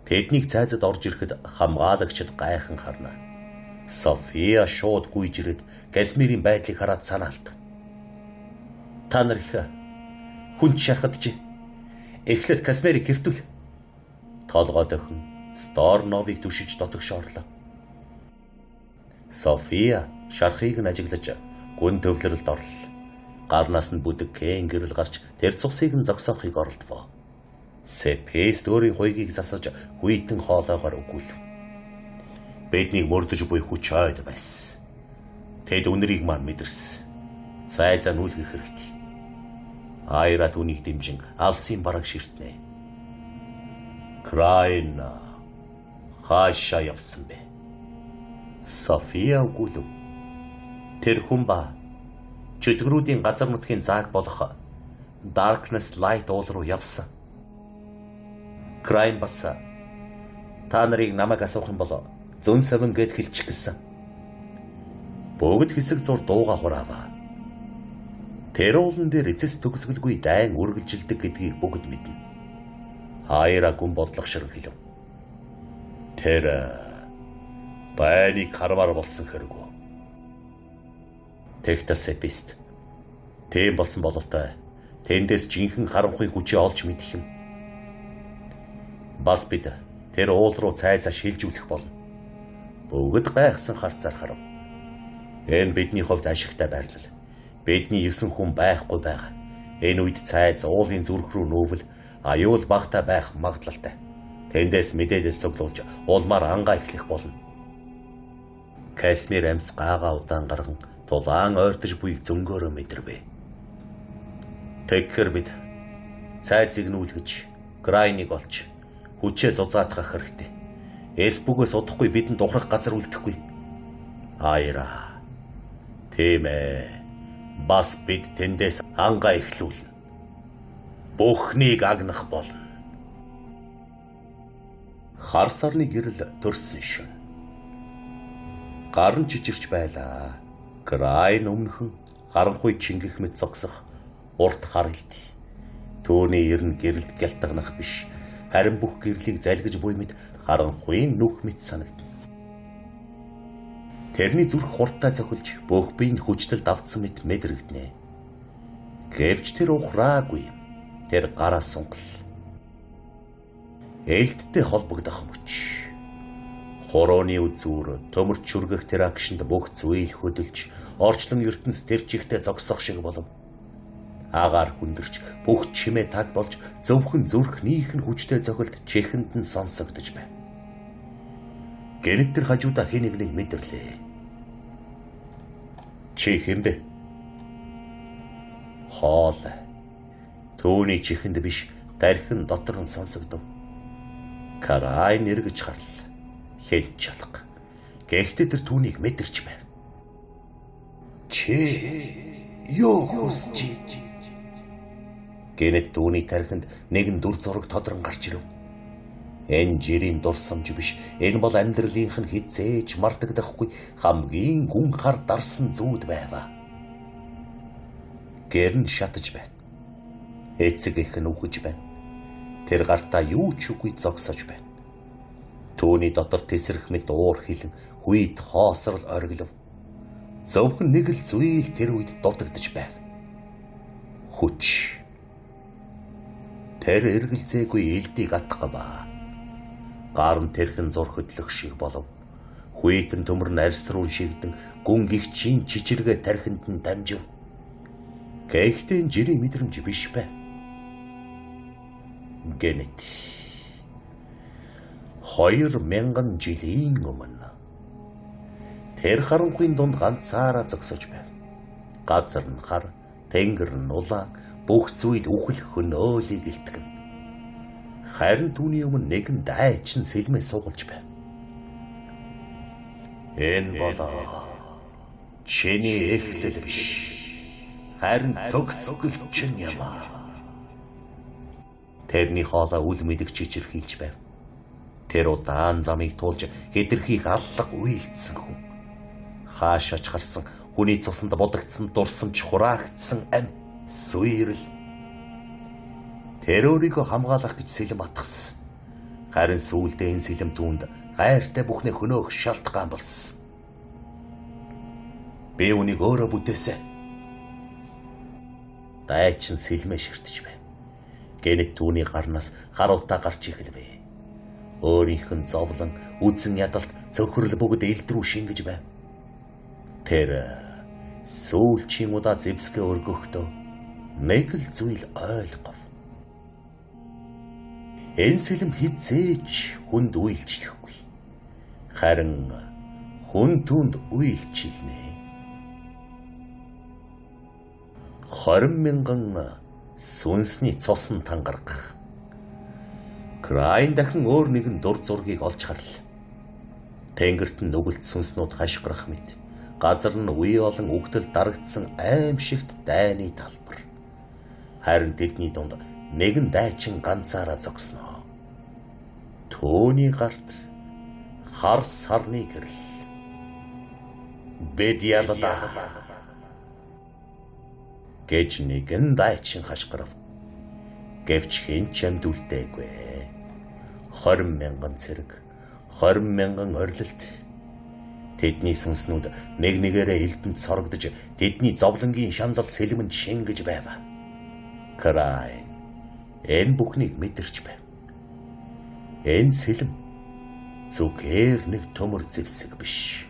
Тэднийг цайзад орж ирэхэд хамгаалагчид гайхан харна. София шууд гүйж ирээд Касмирийн байдлыг хараад санаалт. Та нар их хүн шархад чи. Эхлээд Касмирийг хэвтүүл. Толгой дохин Сторновыг түшиж дотогш орлоо. София шархыг нь ажиглаж гүн төвлөрөлд орлоо. Гарнаас нь бүдэг кен гэрэл гарч тэр цусыг нь зогсоохыг оролдвоо. Сэпэс өөрийн хуйгийг засаж хүйтэн хоолоогоор өгүүлв. Биднийг мөрдөж буй хүч ойд байсан. Тэд үнэрийг маань мэдэрсэн. Цайзаа нүлгэх хэрэгтэй. Айра түүнийг дэмжин алсын бараг ширтнэ. Крайна хаашаа явсан бэ? София өгүүлв. Тэр хүн ба чөтгөрүүдийн газар нутгийн зааг болох Darkness Light уул руу явсан. Крайм бас та нарыг намайг асуух юм бол зөн совин гэд хэлчих гэсэн. Бүгд хэсэг зур дууга хурааваа. Тэр уулан дээр эцэс төгсгөлгүй дайн үргэлжилдэг гэдгийг бүгд мэднэ. Хайра гүн бодлого ширэн хэлв. Тэр дайныг хармаар болсон хэрэг үү? Тэгтэл Сепист. Тийм болсон бололтой. Тэндээс жинхэнэ харанхуй хүчээ олж мэдэх юм. Бас бид тэр уул руу цайзаа шилжүүлэх болно. Бүгд гайхсан харцаар харав. Энэ бидний хувьд ашигтай байрлал. Бидний 9 хүн байхгүй байгаа. Энэ үед цайз уулын зүрх рүү нүүвэл аюул багтаа байх магадлалтай. Тэндээс мэдээлэл цуглуулж улмаар ангаа эхлэх болно. Касмир амьс гаагаа удаан гарган тулаан ойртож буйг зөнгөөрөө мэдэрвэ. Тэгэхээр бид цайзыг нүүлгэж Грайныг олж хүчээ зузаатгах хэрэгтэй. Эс бүгээс удахгүй бидэнд ухрах газар үлдэхгүй. Айра. Тийм ээ. Бас бид тэндээс ангаа эхлүүлнэ. Бүхнийг агнах болно. Хар сарны гэрэл төрсөн шөнө. Гар нь чичирч байлаа. Грайн өмнөхөн харанхуй чингэх мэт зогсох урт хар илт. Түүний ер нь гэрэлд гялтганах биш. Харин бүх гэрлийг залгиж буй мэт харанхуйн нүх мэт санагдана. Тэрний зүрх хурдтай цохилж бүх биеийн хүчтэл давтсан мэт мэдрэгдэнэ. Гэвч тэр ухраагүй. Тэр гараа сунгал. Элдтэй холбогдох мөч. Хурууны үзүүр төмөрч шүргэх тэр агшинд бүх зүйл хөдөлж орчлон ертөнц тэр чигтээ зогсох шиг болов. Агаар хүндэрч бүх чимээ таг болж зөвхөн зүрхнийх нь хүчтэй цохилт чихэнд нь сонсогдож байв. Гэнэт тэр хажуудаа хэн нэгнийг мэдэрлээ. Чи хэн бэ? Хоол. Түүний чихэнд биш, тархин дотор нь сонсогдов. Карай нэргэж харлаа. Хэн ч алга. Гэхдээ тэр түүнийг мэдэрч байв. Чи юу хүсэж? Гэнэт түүний тархинд нэгэн дүр зураг тодрон гарч ирэв. Энэ жирийн дурсамж биш. Энэ бол амьдралынх нь хизээж мартагдахгүй хамгийн гүн хар дарсан зүуд байваа. Гэр нь шатаж байна. Эцэг эх нь үхэж байна. Тэр гартаа юу ч үгүй зогсож байна. Түүний дотор тесрэх мэт уур хилэн хүйт хоосрол ориглов. Зөвхөн нэг л зүйл тэр үед дутагдж байв. Хүч. Тэр эргэлзээгүй элдийг атгаваа. Гар нь тэрхэн зур хөдлөх шиг болов. Хүйтэн төмөр нь арьс руу шигдэн гүн гихчийн чичиргээ тархинд нь дамжив. Гэхдээ энэ жирийн мэдрэмж биш бай. Гэнэт 2000 жилийн өмнө тэр харанхуйн дунд ганцаараа зогсож байв. Газар нь хар, тэнгэр нь улаан, бүх зүйл үхэл хөнөөлийг илтгэн. Харин түүний өмнө нэгэн дайчин сэлмээ суулж байв. Энэ бол чиний эхлэл биш. Харин төгсгөл чинь юм аа. Тэрний хоолой үл мэдгч чичирхийлж байв. Тэр удаан замыг туулж хэтэрхийх аллага уйлдсан хүн. Хаашаач харсан хүний цусанд будагдсан дурсамж хураагдсан ам сүйрэл. Тэр өөрийгөө хамгаалах гэж сэлэм атгсан. Харин сүүлдээ энэ сэлэм түүнд гайртай бүхний хөнөөх шалтгаан болсон. Би үнийг өөрөө бүтээсэн. Дайчин сэлмээ ширтэж байв. Гэнэт түүний гарнаас харуудаа гарч эхэлвэ. Өөрийнх нь зовлон, үзэн ядалт, цөхрөл бүгд элд рүү шингэж байв. Тэр сүүлчийн удаа зэвсгээ өргөхдөө нэг л зүйл ойлгов. Энэ сэлэм хизээч хүнд үйлчлэхгүй. Харин хүн түнд үйлчилнэ. 20,000 сүнсний цусан тангарах. Крайн дахин өөр нэгэн дур зургийг олж харлаа. Тэнгэрт нь нүгэлт сүнснүүд хашгирах мэт газар нь үе олон үхтэл дарагдсан аимшигт дайны талбар. Харин тэдний дунд нэгэн дайчин ганцаараа зогсноо. Төөний гарт хар сарны гэрэл. Бид яллаа. Гэж нэгэн дайчин хашгирав. Гэвч хэн ч амьд үлдээгүй. 20 мянган цэрэг, 20 мянган орилолт. Тэдний сүнснүүд нэг нэгээрээ элдэнд сорогдож, тэдний зовлонгийн шаналл сэлмэнд шингэж байв. Крайн энэ бүхнийг мэдэрч байв. Энэ сэлэм зүгээр нэг төмөр зэвсэг биш.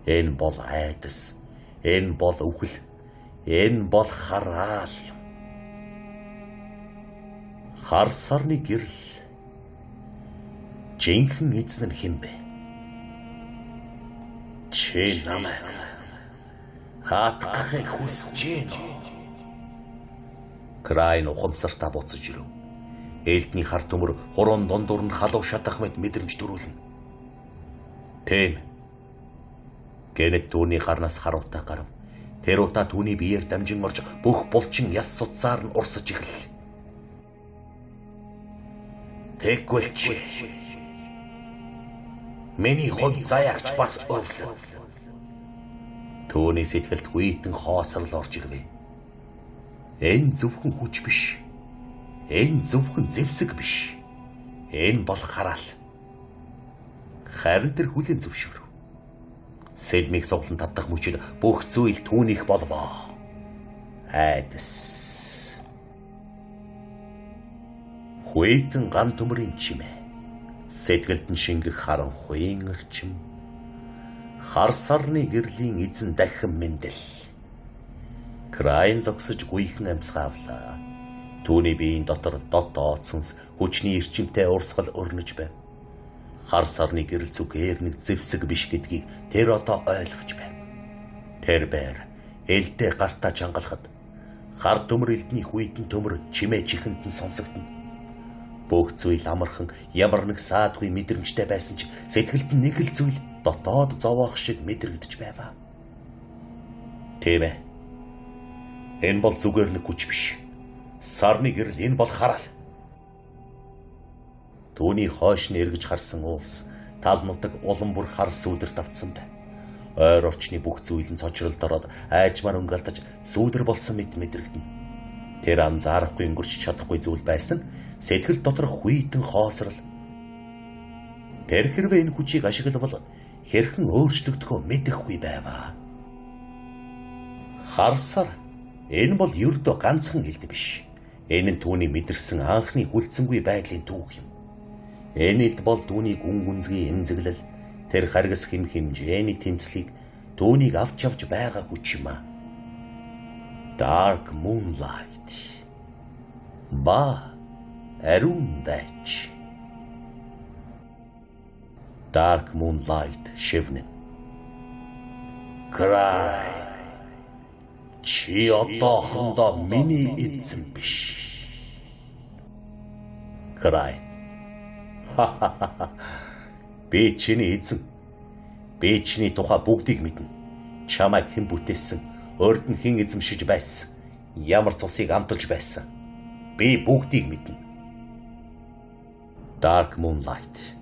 Энэ бол айдас, энэ бол үхэл, энэ бол хараал юм. Хар сарны гэрэл жинхэнэ эзэн нь хэн бэ? Чи намайг хаатгахыг хүсэж байна уу? Крайн ухамсартаа буцаж ирэв. Элдний хар төмөр хуруунд дундуур нь халуун шатах мэт мэдрэмж төрүүлнэ. Тийм. Гэнэт түүний гарнаас харуутай гарав. Тэр удаа түүний биеэр дамжин орж бүх булчин яс судсаар нь урсаж эхэллээ. Тэгвэл чи миний хувь заяагч бас өвлөө. Түүний сэтгэлд хүйтэн хоосрол орж ирэв. Энэ зөвхөн хүч биш. Энэ зөвхөн зэвсэг биш. Энэ бол хараал. Харин тэр хүлээн зөвшөөрөв. Сэлмийг суглан татах мөчид бүх зүйл түүнийх болвоо. Айдас. Хүйтэн ган төмөрийн чимээ. Сэтгэлд нь шингэх харанхуйн эрчим. Хар сарны гэрлийн эзэн дахин мэндэл. Крайн зогсож гүйхэн амьсгаавлаа. Түүний биеийн дотор дот сүнс хүчний эрчимтэй урсгал өрнөж байв. Хар сарны гэрэл зүгээр нэг зэвсэг биш гэдгийг тэр одоо ойлгож байв. Тэр байр элдээ гартаа чангалахад хар төмөр элдний хүйтэн төмөр чимээ чихэнд нь сонсогдоно. Бүх зүйл амархан ямар нэг саадгүй мэдрэмжтэй байсан ч сэтгэлд нь нэг л зүйл дотоод зовоох шиг мэдрэгдэж байв. Тийм ээ. Энэ бол зүгээр нэг хүч биш. Сарны гэрэл энэ бол хараал. Түүний хойш нь эргэж харсан уулс тал нутаг улам бүр хар сүүдэрт автсан байв. Ойр орчны бүх зүйл нь цочролд ороод айжмаар өнгөлдөж сүүдэр болсон мэт мэдрэгдэнэ. Тэр анзаарахгүй өнгөрч чадахгүй зүйл байсан нь сэтгэл доторх хүйтэн хоосрол. Тэр хэрвээ энэ хүчийг ашиглавал хэрхэн өөрчлөгдөхөө мэдэхгүй байваа. Хар сар энэ бол ердөө ганцхан элд биш. Энэ нь түүний мэдэрсэн анхны хүлцэнгүй байдлын түүх юм. Энэ элд бол түүний гүн гүнзгий эмзэглэл, тэр харгас хэм хэмжээний тэмцлийг түүнийг авч явж байгаа хүч юм аа. Dark Moonlight. Ба ариун дайч. Dark Moonlight шивнэ. Cry. Чи одоохондоо миний эзэн биш. Cry. Би чиний эзэн. Би чиний тухай бүгдийг мэднэ. Чамайг хэн бүтээсэн, өөрд нь хэн эзэмшиж байсан, ямар цусыг амталж байсан. Би бүгдийг мэднэ. Dark Moonlight.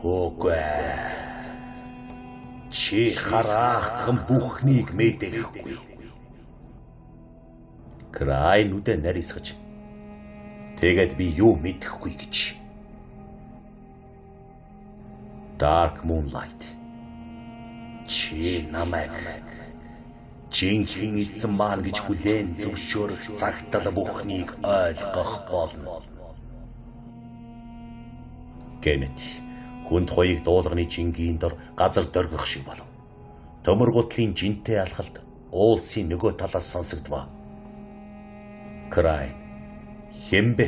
Үгүй. Чи хараахан бүхнийг мэдэхгүй. Край нүдэ нарийсгаж. Тэгээд би юу мэдэхгүй гэж. Dark Moonlight. Чи намайг жинхэнэ эзэн маань гэж хүлээн зөвшөөрөх цагтал бүхнийг ойлгох болно. Гэнэт хүнд хуйг дуулганы жингийн дор газар дөргөх шиг болов. Төмөр гутлын жинтэй алхалт уулсын нөгөө талаас сонсогдвоо. Край. Хэн бэ?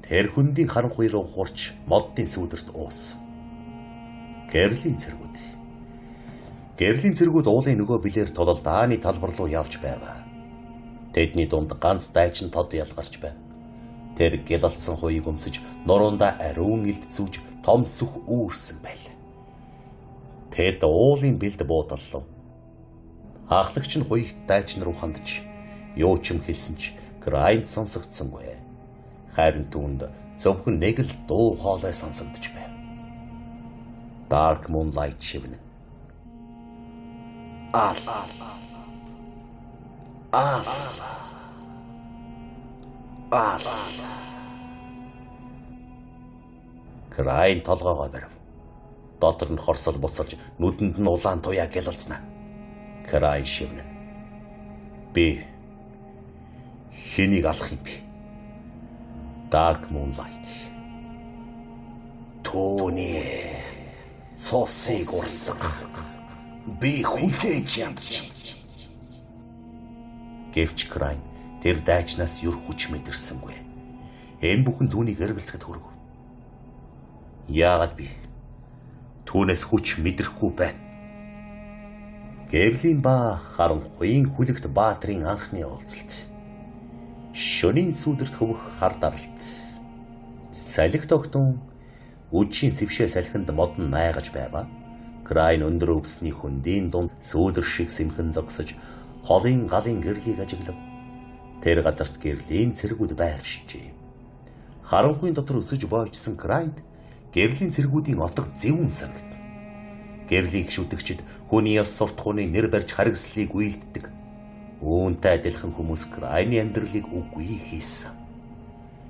Тэр хүндийн харанхуй руу хурч моддын сүүдэрт уусан. Гэрлийн цэргүүд. Гэрлийн цэргүүд уулын нөгөө билээр тулал дааны талбар руу явж байв. Тэдний дунд ганц дайчин тод ялгарч байв. Тэр гялалцсан хуйг өмсөж нуруундаа ариун элд зүүж том сүх үүрсэн байл. Тэд уулын бэлд буудаллав. Ахлагч нь хуйгт дайчин руу хандж юу ч юм хэлсэн ч Крайнд сонсогдсонгүй. Харин түүнд зөвхөн нэг л дуу хоолой сонсогдож байв. Dark Moonlight шивнэ. Ал. Ал. Ал. Крайн толгоогоо барив. Дотор нь хорсол буцалж нүдэнд нь улаан туяа гялалзнаа. Крайн шивнэ. Би хэнийг алах юм бэ? Dark Moonlight. Түүний цусыг урсгах. Би хүлээж ядч. Гэвч Крайн тэр дайчнаас юр хүч мэдэрсэнгүй. Энэ бүхэн түүнийг эргэлзэхэд хүргэв. Яагаад би түүнээс хүч мэдрэхгүй байна? Гэвлийн ба харанхуйн хүлэгт баатрын анхны уулзалт. Шөнийн сүдэрт хөвөх хар даралт. Салхи тогтун үдшийн сэвшээ салхинд мод нь найгаж байваа. Крайн өндөр өвсний хөндийн дунд сүүдэр шиг сэмхэн зогсож холын галын гэрлийг ажиглав. Тэр газарт гэрлийн цэргүүд байршжээ. Харанхуйн дотор өсөж боожсон Крайнд гэрлийн цэргүүдийн отог зэвүүн санагдав. Гэрлийн шүтгчид хүний ёс суртахууны нэр барьж харгислыг уйлддаг. Үүнтэй адилхан хүмүүс Крайны амьдралыг үгүй хийсэн.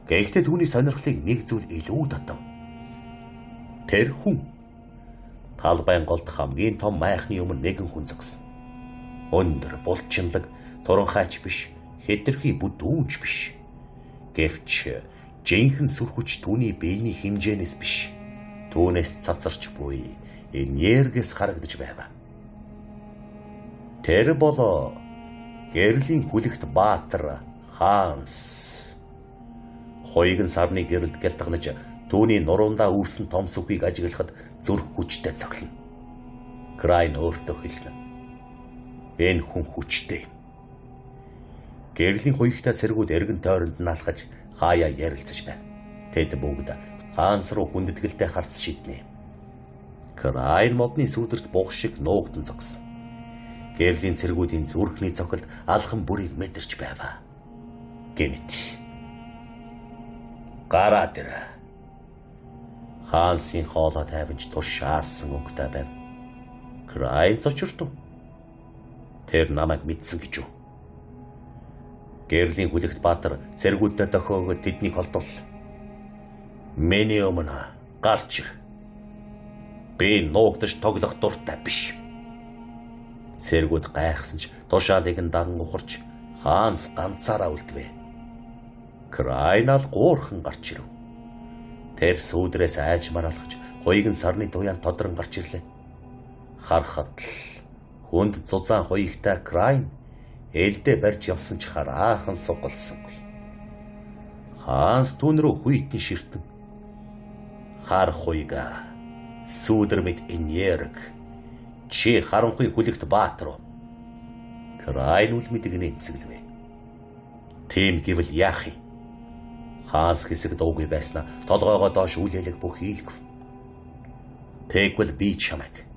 Гэхдээ түүний сонирхлыг нэг зүйл илүү татав. Тэр хүн талбайн голд хамгийн том майхны өмнө нэгэн хүн зогсно. Өндөр, булчинлаг, туранхайч биш, хэтэрхий бүдүүнч биш. Гэвч жинхэнэ сүр хүч түүний биений хэмжээнээс биш. Түүнээс цацарч буй энергиэс харагдаж байв. Тэр бол гэрлийн хүлэгт баатар Ханс. Хоёрын сарны гэрэлд гялтганаж түүний нуруундаа үүрсэн том сүхийг ажиглахад зүрх хүчтэй цоглоно. Крайн өөртөө хэлсэн. Энэ хүн хүчтэй юм. Гэрлийн хуягтай цэргүүд эргэн тойронд нь алхаж хаяа ярилцаж байв. Тэд бүгд Ханс руу хүндэтгэлтэй харц шиднэ. Крайн модны сүдэрт буг шиг нуугдан зогсон. Гэрлийн цэргүүдийн зүрхний цохилт алхам бүрийг мэдэрч байв. Гэмт. Гараад ир. Хансын хоолой тайванч тушаасан өнгөтэй байв. Крайн цочирдов. Тэр намайг мэдсэн гэж юу? Гэрлийн хүлэгт баатар цэргүүддээ дохиогоод тэднийг холдвол. Миний өмнө гарч ир. Би нуугдаж тоглох дуртай биш. Цэргүүд гайхсан ч тушаалыг нь даган ухарч Ханс ганцаараа үлдвэ. Крайнал гуурхан гарч ирэв. Тэр сүүдрээс айжмаар алхаж хоёрын сарны туяанд тодрон гарч ирлээ. Харахад л хүнд зузаан хоёртай Крайн элдээ барьж явсан ч хараахан сугалсангүй. Ханс түүн рүү хүйтэн ширтэн. Хар хуйга сүүдэр мэт энерги чи харанхуй хүлэгт баатар уу? Крайн үл мэдэг нэмсэглэв. Тийм гэвэл яах юм? Ханс хэсэг дуугүй байснаа толгоогоо доош үлээлэг бүх хийлгэв. Тэгвэл би чамайг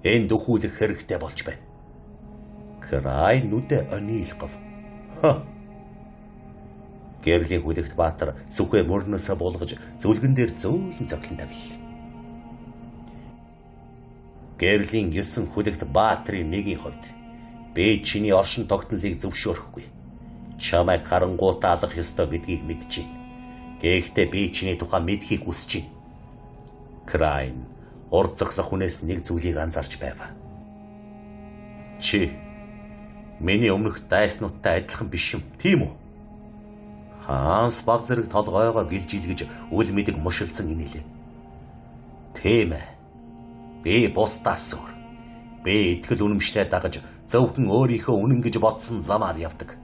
энд өхүүлэх хэрэгтэй болж байна. Крайн нүдэ онийлгов. Ха. Гэрлийн хүлэгт баатар сүхээ мөрнөөсөө буулгаж зүлгэн дээр зөөлөн цоглон тавил. Гэрлийн 9 хүлэгт баатрын нэгийн хувьд би чиний оршин тогтнолыг зөвшөөрөхгүй. Чамайг харангуутаа алах ёстой гэдгийг мэдэж байна. Гэхдээ би чиний тухай мэдхийг хүсэж байна. Крайн урд зогсох хүнээс нэг зүйлийг анзаарч байв. Чи миний өмнөх дайснуудтай адилхан биш юм, тийм үү? Ханс баг зэрэг толгойгоо гэлж илгэж үл мэдэг мушилцсан инээлээ. Тийм ээ. Би бусдаас өөр. Би итгэл үнэмшлээ дагаж зөвхөн өөрийнхөө үнэн гэж бодсон замаар явдаг.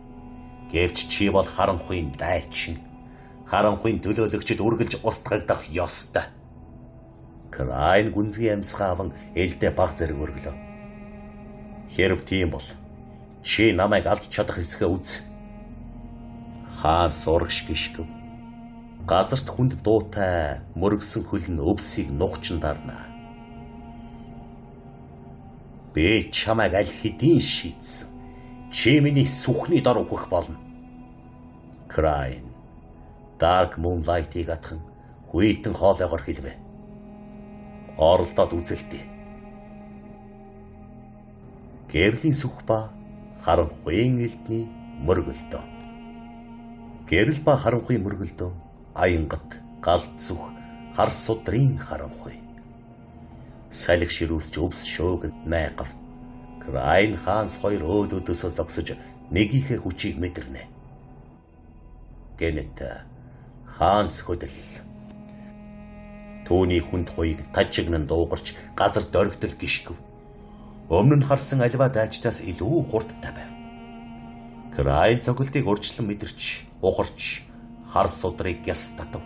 Гэвч чи бол харанхуйн дайчин. Харанхуйн төлөөлөгчд үргэлж устгагдах ёстой. Крайн гүнзгий амьсгаа аван элдээ баг зэрэг өрглөө. Хэрв тийм бол чи намайг алж чадах эсэхээ үз. Хаан сурагш гიშгэв. Газарт хүнд дуутай мөргсөн хөл нь өвсийг нугчин дарна. Би чамайг аль хэдийн шийдсэн. Чи миний сүхний дор үхэх болно. Крайн Dark Moonlight-ыг атхан хүйтэн хоолойгоор хэлвэ. Оролдоод үзэлтээ. Гэрлийн сүх ба Харанхуйн элдний мөргөлдөө. Гэрэл ба харанхуй мөргөлдөө аянгат, галт зүх, хар судрын харанхуй. Салхи ширүүсч өвс шөөг найгав. Крайн хаанс хоёр өөд өдөөсөө зогсож нэгийнхээ хүчийг мэдэрнэ. Гэнэт хаанс хөдөл. Түүний хүнд хуйг тажигнан дуугарч газар дөргитөл гიშгэв. Өмнө нь харсан аливаа дайчдаас илүү хурдтай байв. Крайн цогцолтыг урьдчилан мэдэрч, ухарч хар судрыг гяс татав.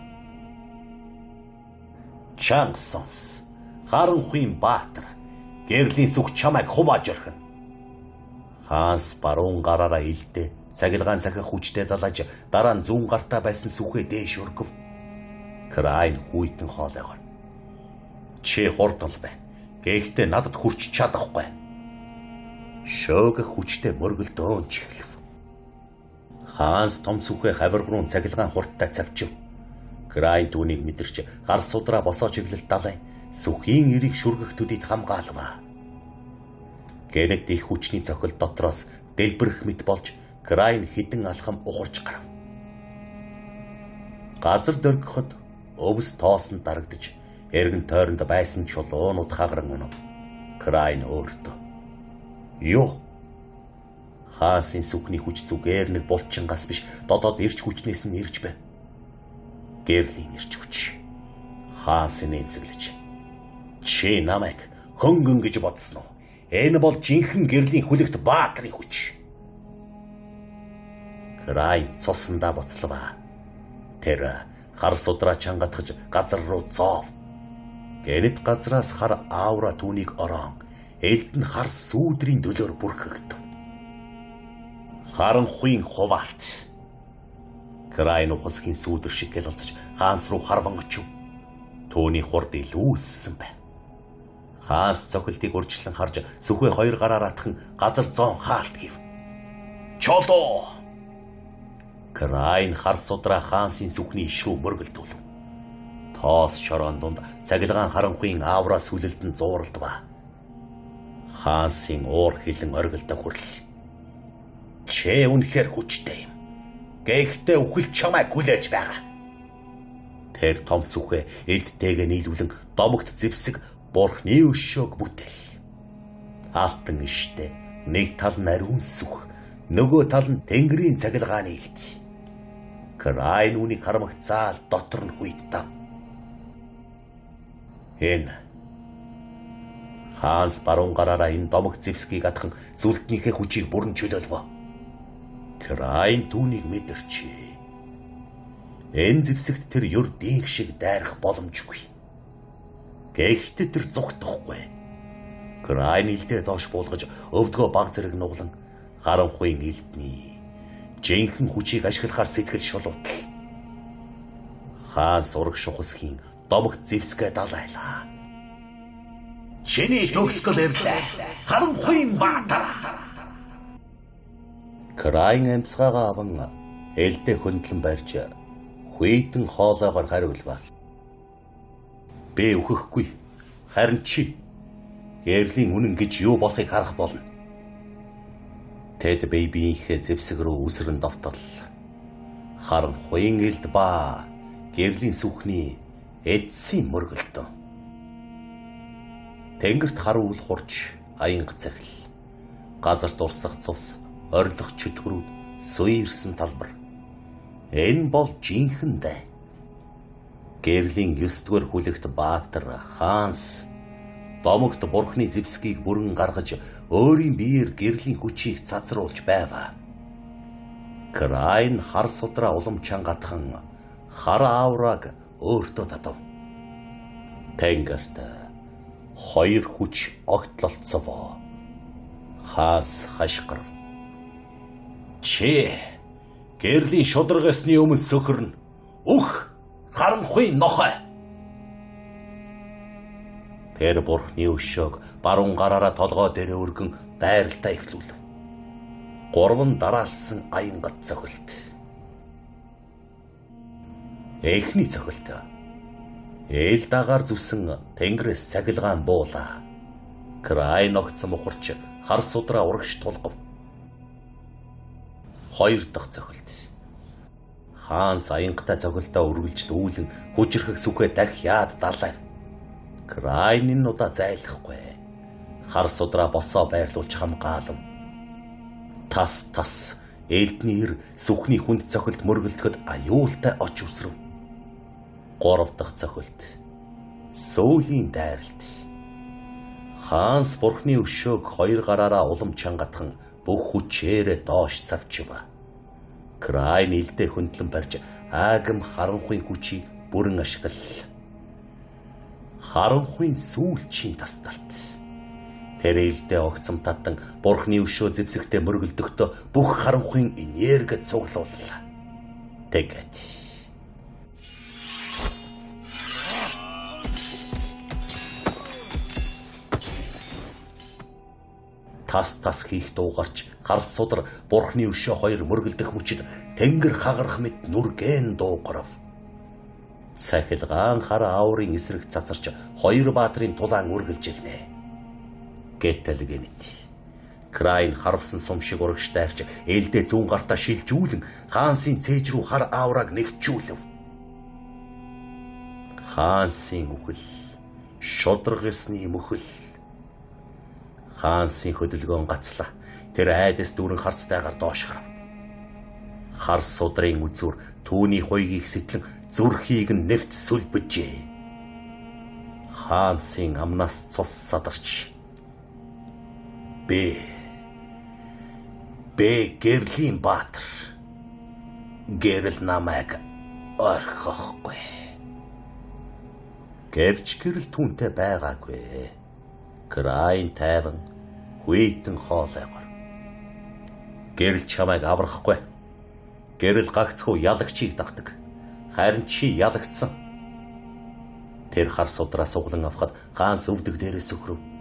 Чанга сонс. Харанхуйн баатар. Гэрлийн сүх чамайг хувааж орхино. Хаанс баруун гараараа илдээ цахилгаан цахих хүчтэй далаж дараа нь зүүн гартаа байсан сүхээ дээш өргөв. Крайн хүйтэн хоолойгоор. Чи хурдан л байна. Гэхдээ надад хүрч чадахгүй. Шөөгөх хүчтэй мөргөлдөөн чихлэв. Хаанс том сүхээ хавирг руу цахилгаан хурдтай цавчив. Крайн түүнийг мэдэрч гар судраа босоо чиглэл далай сүхийн эрийг шүргэх төдийд хамгаалваа. Гэнэт их хүчний цохил дотроос дэлбэрэх мэт болж Крайн хідэн алхам ухарч гарав. Газар дөргөхөд өвс тоосон дарагдаж эргэн тойронд байсан чулуунууд хагаран унав. Крайн өөртөө юу? Хаасын сүхний хүч зүгээр нэг булчингаас биш дотоод ирч хүчнээс нь ирж байв. Гэрлийн ирч хүч. Хаасын нэмсэглэж. Чи намайг хөнгөн гэж бодсон уу? Энэ бол жинхэнэ гэрлийн хүлэгт баатрын хүч. Крайн цусандаа буцлаваа. Тэр хар судраа чангатгаж газар руу зоов. Гэнэт газраас хар аавра түүнийг ороон элд нь хар сүүдрийн дөлөөр бүрхэгдэв. Харанхуйн хуваалт. Крайн ухасхийн сүүдэр шиг гэлэлцэж хаанс руу харван очив. Түүний хурд илүү өссөн байв. Хаанс цохилтыг урьдчилан харж сүхээ хоёр гараар атхан газар зоон хаалт хийв. Чолоо! Крайн хар судраа хаансын сүхний иш рүү мөргөлдүүлв. Тоос шороон дунд цахилгаан харанхуйн аавра сүлэлдэн зууралдваа. Хаансын уур хилэн оргилдоо хүрлээ. Чи үнэхээр хүчтэй юм. Гэхдээ үхэл чамайг хүлээж байгаа. Тэр том сүхээ элдтэйгээ нийлүүлэн домогт зэвсэг бурхны өшөөг бүтээл. Алтан иштэй нэг тал нь ариун сүх, нөгөө тал нь тэнгэрийн цахилгааны элд. Крайн үүнийг харамгацаал дотор нь хүйдтав. Энэ хаанс баруун гараараа энэ домогт зэвсгийг атхан сүлднийхээ хүчийг бүрэн чөлөөлвө. Крайн түүнийг мэдэрчээ. Энэ зэвсэгт тэр ердийн шиг дайрах боломжгүй. Гэхдээ тэр зүгтахгүй. Крайн илдээ доош буулгаж өвдгөө баг зэрэг нуглан харанхуйн элдний жинхэнэ хүчийг ашиглахаар сэтгэл шулуутал. Хаан сураг шухасхийн домогт зэвсгээ далайлаа. Чиний төгсгөл ирлээ. Харанхуйн баатар. Крайн амьсгаагаа аван элдээ хөндлөн барьж хүйтэн хоолоогоор хариулва. Би үхэхгүй. Харин чи гэрлийн үнэн гэж юу болохыг харах болно. Тэд бие биеийнхээ зэвсэг рүү үсрэн довтол. Харанхуйн элд ба гэрлийн сүхний эцсийн мөргөлдөө. Тэнгэрт хар үл хурж аянга цахил. Газарт урсах цус, орилох чөтгөрүүд, суйрсан талбар. Энэ бол жинхэнэ дай. Гэрлийн 9-р хүлэгт баатар хаанс домогт бурхны зэвсгийг бүрэн гаргаж өөрийн биеэр гэрлийн хүчийг цацруулж байваа. Крайн хар судраа улам чангатхан хар аавраг өөртөө татав. Тэнгэрт хоёр хүч огтлолцов. Хаанс хашгирв. Чи гэрлийн шударга ёсны өмнө сөхөрнө. Үх харанхуй нохой. Тэр бурхны өшөөг баруун гараараа толгой дээрээ өргөн дайралтаа эхлүүлв. Гурван дараалсан аянгат цохилт. Эхний цохилт. Ээл дагаар зүсэн тэнгэрээс цахилгаан буулаа. Край ногцсон мухарч хар судраа урагш тулгав. Хоёр дахь цохилт. Хаанс аянгатай цохилтоо үргэлжлүүлэн хүчрхэг сүхээ дахиад далайв. Крайн энэ удаа зайлахгүй. Хар судраа босоо байрлуулж хамгаалав. Тас тас элдний эр сүхний хүнд цохилт мөргөлдөхөд аюултай оч үсрэв. Гурав дахь цохилт. Сүүлийн дайралт. Хаанс бурхны өшөөг хоёр гараараа улам чангатхан бүх хүчээрээ доош цавчив. Крайн элдээ хөндлөн барьж агам харанхуйн хүчийг бүрэн ашиглал. Харанхуйн сүүлчийн тасталт. Тэр элдээ огцом татан бурхны өшөө зэвсэгтээ мөргөлдөхдөө бүх харанхуйн энерги цуглууллаа. Тэгээд тас тас хийх дуугарч хар судар бурхны өшөө хоёр мөргөлдөх мөчид тэнгэр хагарах мэт нүргэн дуугарав. Цахилгаан хар аурын эсрэг цацарч хоёр баатрын тулаан үргэлжилнэ. Гэтэл гэнэт Крайн харвсан сум шиг урагш дайрч элдээ зүүн гартаа шилжүүлэн хаансын цээж рүү хар аураг нэвчүүлв. Хаансын үхэл, шудраг ёсны мөхөл. Хаансын хөдөлгөөн гацлаа. Тэр айдас дүүрэн харцтайгаар доош харав. Хар судрын үзүүр түүний хуйгийг сэтлэн зүрхийг нь нэвт сүлбэжээ. Хаансын амнаас цус садарч Би гэрлийн баатар. Гэрэл намайг орхихгүй. Гэвч гэрэл түүнтэй байгаагүй. Крайн тайван хүйтэн хоолойгор. Гэрэл чамайг аврахгүй. Гэрэл гагцхүү ялагчийг дагдаг. Харин чи ялагдсан. Тэр хар судраа суглан авахад хаанс өвдөг дээрээс сөхрөв.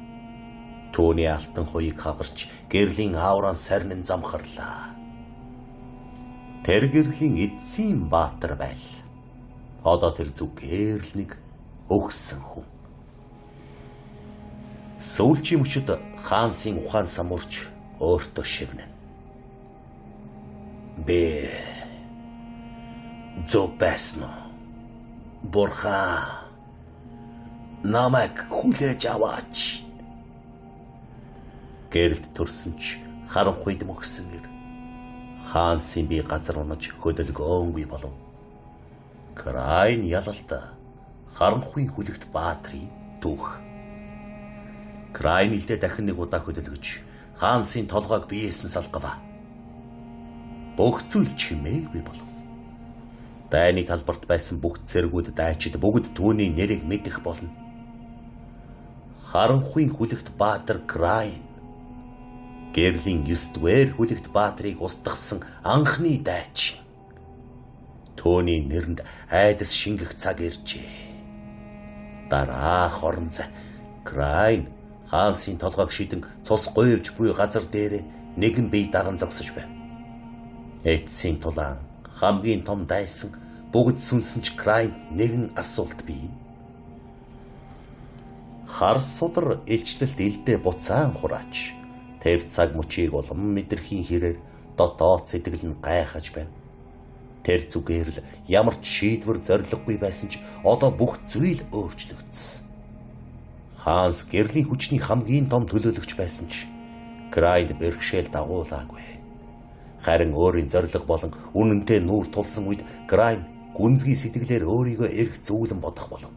Түүний алтан хуйг хагарч гэрлийн аурaan сарнин замхарлаа. Тэр гэрлийн эцсийн баатар байл. Одоо тэр зүгээр л нэг өгсөн хүн. Сүүлчийн мөчид хаансын ухаан самурч өөртөө шивнэ. Би зөв байсан уу? Бурхан намайг хүлээж аваач. Гэрэлд төрсөн ч харанхуйд мөхсөн эр. Хаансын бие газар унаж хөдөлгөөнгүй болов. Крайн ялалта харанхуйн хүлэгт баатрын түүх. Крайн илдээ дахин нэг удаа хөдөлгөж хаансын толгойг биеэсэн салгав. Бүх зүйл чимээгүй болов. Дайны талбарт байсан бүх цэргүүд дайчид бүгд түүний нэрийг мэдэх болно. Харанхуйн хүлэгт баатар Крайн гэрлийн 9-р хүлэгт баатрыг устгасан анхны дайчин. Түүний нэрэнд айдас шингэх цаг иржээ. Дараах орон зай Крайн хаансын толгойг шидэн цус гуйвж буй газар дээрээ нэгэн бие даган зогсож байв. Эцсийн тулаан хамгийн том дайсан бүгд сүнсэн ч Крайнд нэгэн асуулт бий. Хар судар илчлэлт элдээ буцаан хураач. Тэр цаг мөчийг улам мэдрэхийн хэрээр дотоод сэтгэл нь гайхаж байна. Тэр зүгээр л ямар ч шийдвэр зорилгогүй байсан ч одоо бүх зүйл өөрчлөгдсөн. Хаанс гэрлийн хүчний хамгийн том төлөөлөгч байсан ч Крайнд бэрхшээл дагуулаагүй. Харин өөрийн зорилго болон үнэнтэй нүүр тулсан үед Крайн гүнзгий сэтгэлээр өөрийгөө эрх зүүлэн бодох болов.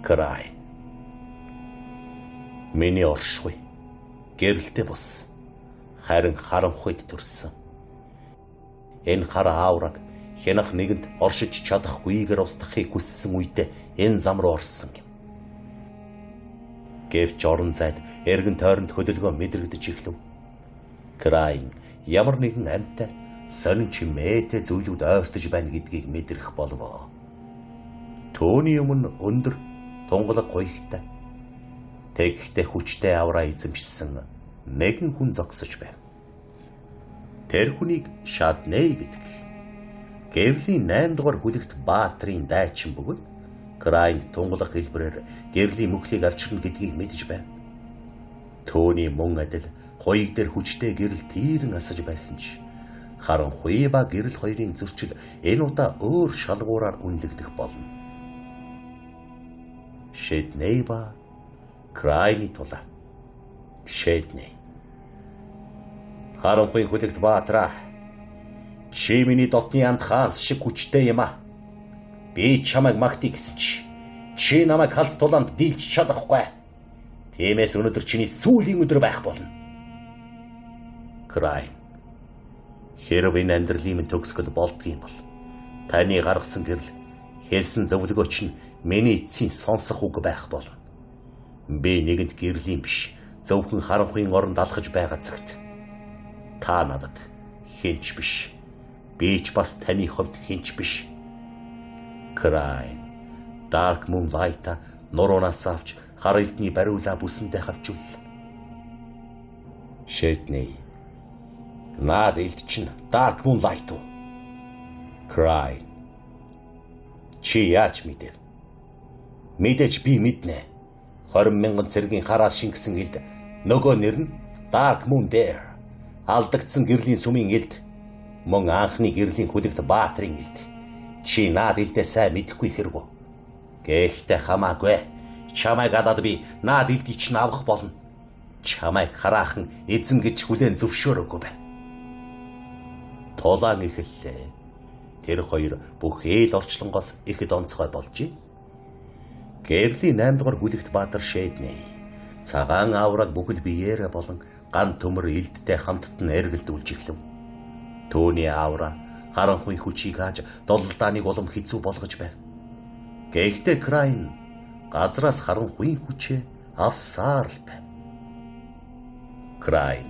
Крайн миний оршихуй гэрэлтэй бус харин харанхуйд төрсөн. Энэ хар аураг хянах нэгэнд оршиж чадахгүйгээр устгахыг хүссэн үедээ энэ зам руу орсон юм. Гэвч орон зайд эргэн тойронд хөдөлгөөн мэдрэгдэж эхлэв. Крайн ямар нэгэн амьтай сонин чимээтэй зүйлүүд ойртож байна гэдгийг мэдрэх болов. Төөний өмнө өндөр тунгалаг гуйгтай тэгхтэй хүчтэй авраа эзэмшсэн нэгэн хүн зогсож байв. Тэр хүнийг Шаднэ гэдэг. Гэрлийн 8 дугаар хүлэгт баатрын дайчин бөгөөд Крайнд тунгалаг хэлбэрээр гэрлийн мөхлийг авчирна гэдгийг мэдэж байв. Төөний мөн адил хуйг дээр хүчтэй гэрэл тийрэн асаж байсан ч Харанхуй ба гэрэл хоёрын зөрчил энэ удаа өөр шалгуураар үнэлэгдэх болно. Шэднэй ба Крайны тулаа. Шэднэй. Харанхуй хүлэгт Баатраа. Чи миний дотны анд хаанс шиг хүчтэй юм а. Би чамайг магтъя гэсэн чи чи намайг халз тулаанд дийлж чадахгүй. Тиймээс өнөөдөр чиний сүүлийн өдөр байх болно. Крайн. Хэрв энэ амьдралын минь төгсгөл болдгийм бол таны гаргасан гэрэл хэлсэн зөвлөгөө чинь миний эцсийн сонсох үг байх болно. Би нэгэнт гэрлийн биш, зөвхөн харанхуйн оронд алхаж байгаа цагт та надад хинч биш. Би ч бас таны хувьд хинч биш. Крайн. Dark Moonlight нуруунаас авч хар элдний бариулаа бүсэндээ хавчуллаа. Шэднэй. Наад элд чинь Dark Moonlight уу? Крайн. Чи яаж мэдэв? Мэдээж би мэднэ. 20 мянган цэргийн хараас шингэсэн элд нөгөө нэр нь Dark Moon Dare. Алдагдсан гэрлийн сүмийн элд. Мөн анхны гэрлийн хүлэгт Баатрын элд. Чи наад элдээ сайн мэдэхгүй хэрэг үү? Гэхдээ хамаагүй. Чамайг алаад би наад элдийг чинь авах болно. Чамайг хараахан эзэн гэж хүлээн зөвшөөрөөгүй байна. Тулаан эхэллээ. Тэр хоёр бүх ээл орчлонгоос ихэд онцгой болжээ. Гэрлийн 8 дугаар бүлэгт Баатар Шэднэй. Цагаан авраг бүхэл биеэрээ болон ган төмөр элдтэй хамтд нь эргэлдүүлж эхлэв. Түүний авра харанхуй хүчийг хааж дулдааныг улам хэцүү болгож байв. Гэхдээ Крайн газраас харанхуйн хүчээ авсаар л байв. Крайн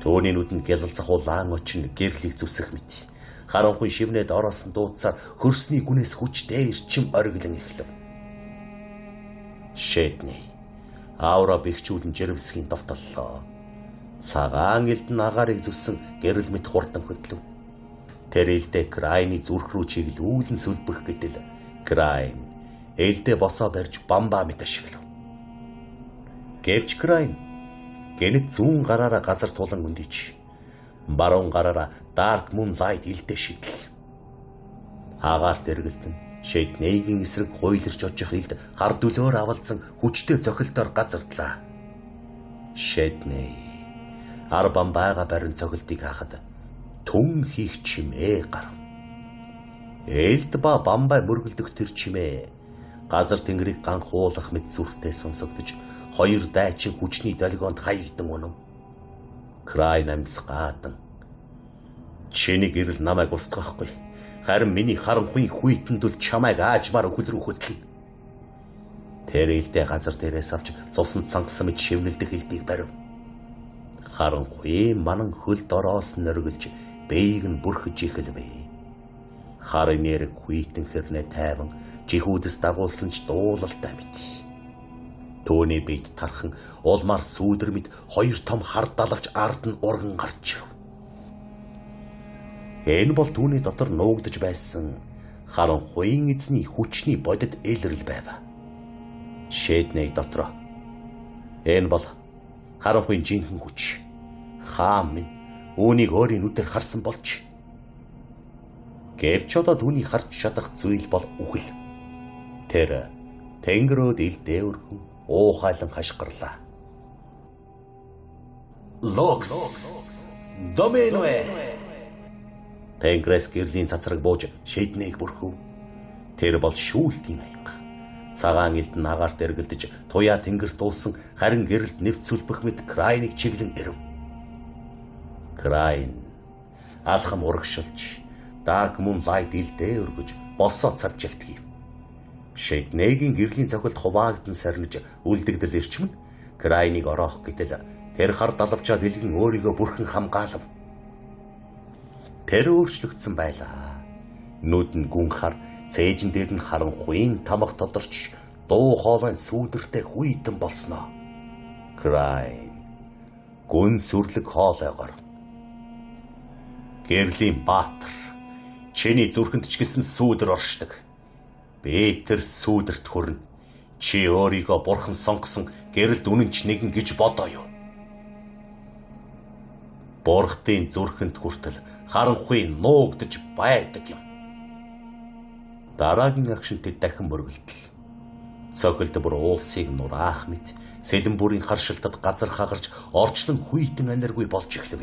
түүний нүдэнд гялалзах улаан очин гэрлийг зүсэх мэт. Харанхуй шивнээд ороос нь дуудсаар хөрсний гүнээс хүчтэй эрчим ориглон эхлэв. Шэднэй аура бэхжүүлэн жирэмсгийн довтоллоо. Цагаан элдэн агаарыг зүссэн гэрэл мэт хурдан хөдлөв. Тэр элдээ Крайны зүрх рүү чиглүүлэн сүлбэх гэтэл Крайн элдээ босоо барьж бамбаа мэт ашиглав. Гэвч Крайн гэнэт зүүн гараараа газар тулан өндөж баруун гараараа Dark Moonlight элдээ шидэл. Агаарт эргэлдэн Шэднэйгийн эсрэг хуйларч очих элд хар дүлөөр авалдсан хүчтэй цохилтоор газардлаа. Шэднэй ар бамбайга барин цохилтыг хаахад түн хийх чимээ гарав. Элд ба бамбай мөргөлдөх тэр чимээ газар тэнгэрийг ганхуулах мэт сүртэй сонсогдож хоёр дайчин хүчний долгионд хаягдан унав. Крайн амьсгаадан чиний гэрэл намайг устгахгүй. Харин миний харанхуйн хүйтэндэл чамайг аажмаар үхэл рүү хөтлөнө. Тэр элдээ газар дээрээс авч цуснд сангасан мэт шивнэлдэх элдийг барив. Харанхуйн манан хөл дороос нөргөлж биеийг нь бүрхэж эхэлвэ. Хар нэрэг хүйтэн хэрнээ тайван жихүүдэс дагуулсан ч дуулалтай мэт. Түүний биед тархан улмаар сүүдэр мэт хоёр том хар далавч ард нь урган гарч ирэв. Энэ бол түүний дотор нуугдаж байсан харанхуйн эзний хүчний бодит илрэл байв. Шэднэй дотроо энэ бол харанхуйн жинхэнэ хүч. Хаан минь үүнийг өөрийн нүдээр харсан болж. Гэвч одоо түүний харж чадах зүйл бол үхэл. Тэр тэнгэрөөд ил дээвэрхэн уухайлан хашгирлаа. Локс Доминоэ. Тэнгэрээс гэрлийн цацраг бууж Шэднэйг бүрхв. Тэр бол шүүлтийн аянга. Цагаан элдэн агаарт эргэлдэж туяа тэнгэрт дуусан харин гэрэлд нэвт сүлбэх мэт Крайныг чиглэн ирэв. Крайн алхам урагшилж Dark Moonlight илдээ өргөж босоо цавжилт хийв. Шэднэгийн гэрлийн цохилт хуваагдан сарниж үлдэгдэл эрчим нь Крайныг ороох гэтэл тэр хар далавчаа дэлгэн өөрийгөө бүрхэн хамгаалав. Тэр өөрчлөгдсөн байлаа. Нүд нь гүн хар, цээжин дээр нь харанхуйн тамга тодорч дуу хоолой сүүдэртэй хүйтэн болсноо. Крайн гүн сүрлэг хоолойгоор Гэрлийн Баатар чиний зүрхэнд ч гэсэн сүүдэр оршдог. Би тэр сүүдэрт хүрнэ. Чи өөрийгөө бурхан сонгосон гэрэлд үнэнч нэгэн гэж бодоо юу? Бурхтын зүрхэнд хүртэл харанхуй нуугдаж байдаг юм. Дараагийн агшинтэд дахин мөргөлдөл. Цохилд бүр уулсыг нураах мэт сэлэн бүрийн харшилтад газар хагарч орчлон хүйтэн аниргүй болж эхлэв.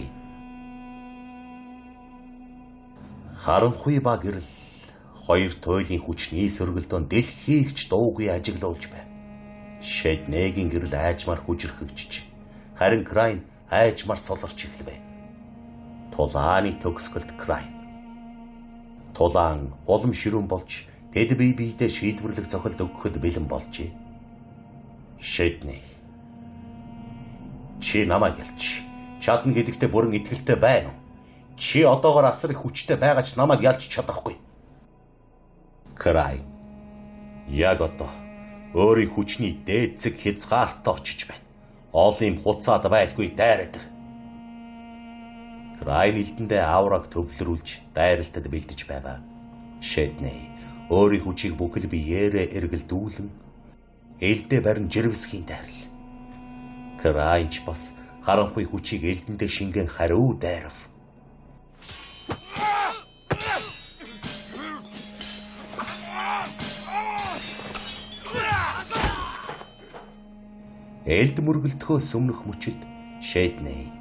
Харанхуй ба гэрэл хоёр туйлын хүчний сөргөлдөөн дэлхийгч дуугүй ажиглуулж байв. Шэднэгийн гэрэл айжмар хүчрхэгжиж, харин Крайн айжмар солорч эхлэв. Тулааны төгсгөлд Крайн. Тулаан улам ширүүн болж тэд бие биедээ шийдвэрлэх цохилд өгөхөд бэлэн болжээ. Шэднэ. Чи намайг ялч. Чадна гэдэгтээ бүрэн итгэлтэй байна уу? Чи одоогоор асар их хүчтэй байгаа ч намайг ялж чадахгүй. Крайн. Яг одоо өөрийн хүчний дээд зэг хязгаартаа очиж байна. Олон юм хуцаад байлгүй дайраад ир. Крайн элдэндээ аураг төвлөрүүлж дайралтад бэлдэж байваа. Шэднэ өөрийн хүчийг бүхэл биеэрээ эргэлдүүлэн элдээ барин жирвсхийн дайрал. Крайн ч бас харанхуй хүчийг элдэндээ шингэн хариу дайрав. Элд мөргөлдөхөөс өмнөх мөчид Шэднэ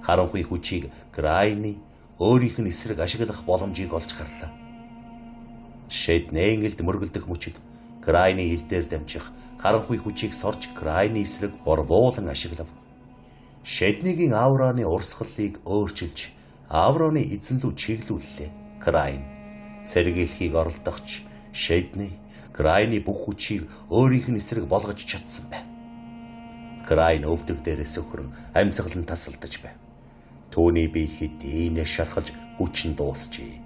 харанхуй хүчийг Крайны өөрийнх нь эсрэг ашиглах боломжийг олж гарлаа. Шэднэн элд мөргөлдөх мөчид Крайны хил дээр дамжих харанхуй хүчийг сорж Крайны эсрэг борвуулан ашиглав. Шэднигийн аураны урсгалыг өөрчилж аураны эзэн лүү чиглүүллээ. Крайн сэргийлхийг оролдогч Шэднэ Крайны бүх хүчийг өөрийнх нь эсрэг болгож чадсан байв. Крайн өвдөг дээрээс өхрөн амьсгалан тасалдаж байв. Түүний бие хэдийнэ шархалж хүч нь дуусжээ.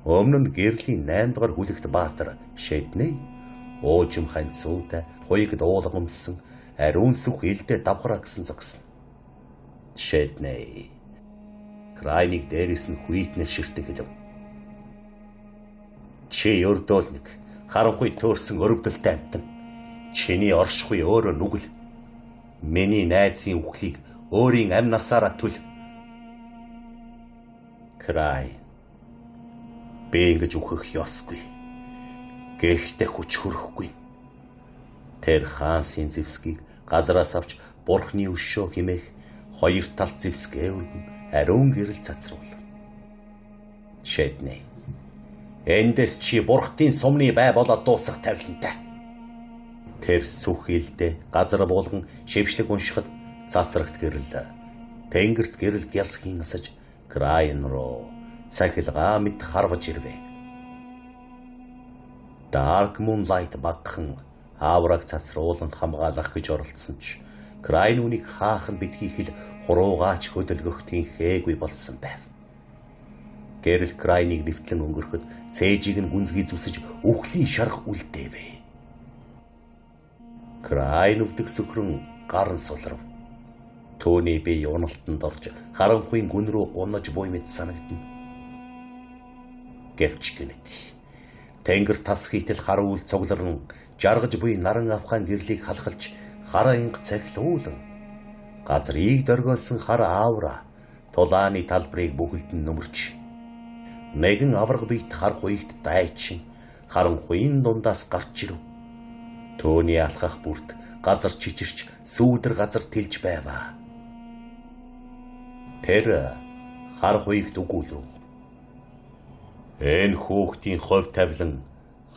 Өмнө нь гэрлийн 8 дугаар хүлэгт баатар Шэднэ уужим ханцуутай хуйг дуулга өмссөн ариун сүх элдээ давхраа гэсэн зогсно. Шэднэ Крайныг дээрээс нь хүйтнэр ширтэн хэлв. Чи өрдөөл нэг харанхуй төөрсөн өрөвдөлтэй амтан. Чиний оршихуй өөрөө нүгэл. Миний найзын үхлийг өөрийн амь насаараа төл. Крайн. Би ингэж үхэх ёсгүй. Гэхдээ хүч хөрөхгүй. Тэр хаансын зэвсгийг газраас авч бурхны өшөө химээх хоёр талд зэвсгээ өргөн ариун гэрэл цацруулав. Шэднэ. Эндээс чи бурхтын сумны бай болоод дуусах тавилантай. Тэр сүх хилдэ газар буулган шившлэг уншихад цацрагт гэрэл тэнгэрт гэрэл гялсхийн асаж Крайн руу цахилгаа мэт харваж ирвэ. Dark Moonlight багхан аавраг цацруулан хамгаалах гэж оролдсон ч Крайн үнийг хаах нь битгий хэл хуруугаач хөдөлгөх тэнхээгүй болсон байв. Гэрэл Крайныг нэвтлэн өнгөрөхөд цээжийг нь гүнзгий зүсэж үхлийн шарах үлдээвэ. Крайн өвдөг сөхрөн гаран сулрав. Түүний бие уналтанд орж харанхуйн гүн рүү унаж буй мэт санагдана. Гэвч гэнэт тэнгэр тас хийтэл харуул цугларн жаргаж буй наран авхаан гэрлийг халахалж хараа инг цахилуулан газрыг дөргөөсөн хар аавра тулааны талбарыг бүхэлд нь нөмөрч нэгэн авраг биет хар хуйгт дайчин харанхуйн дундаас гарч ирэв. Төөний алхах бүрт газар чичирч сүүдэр газар тэлж байваа. Тэр хар хуйгт өгүүлв. Энэ хүүхдийн хувь тавилан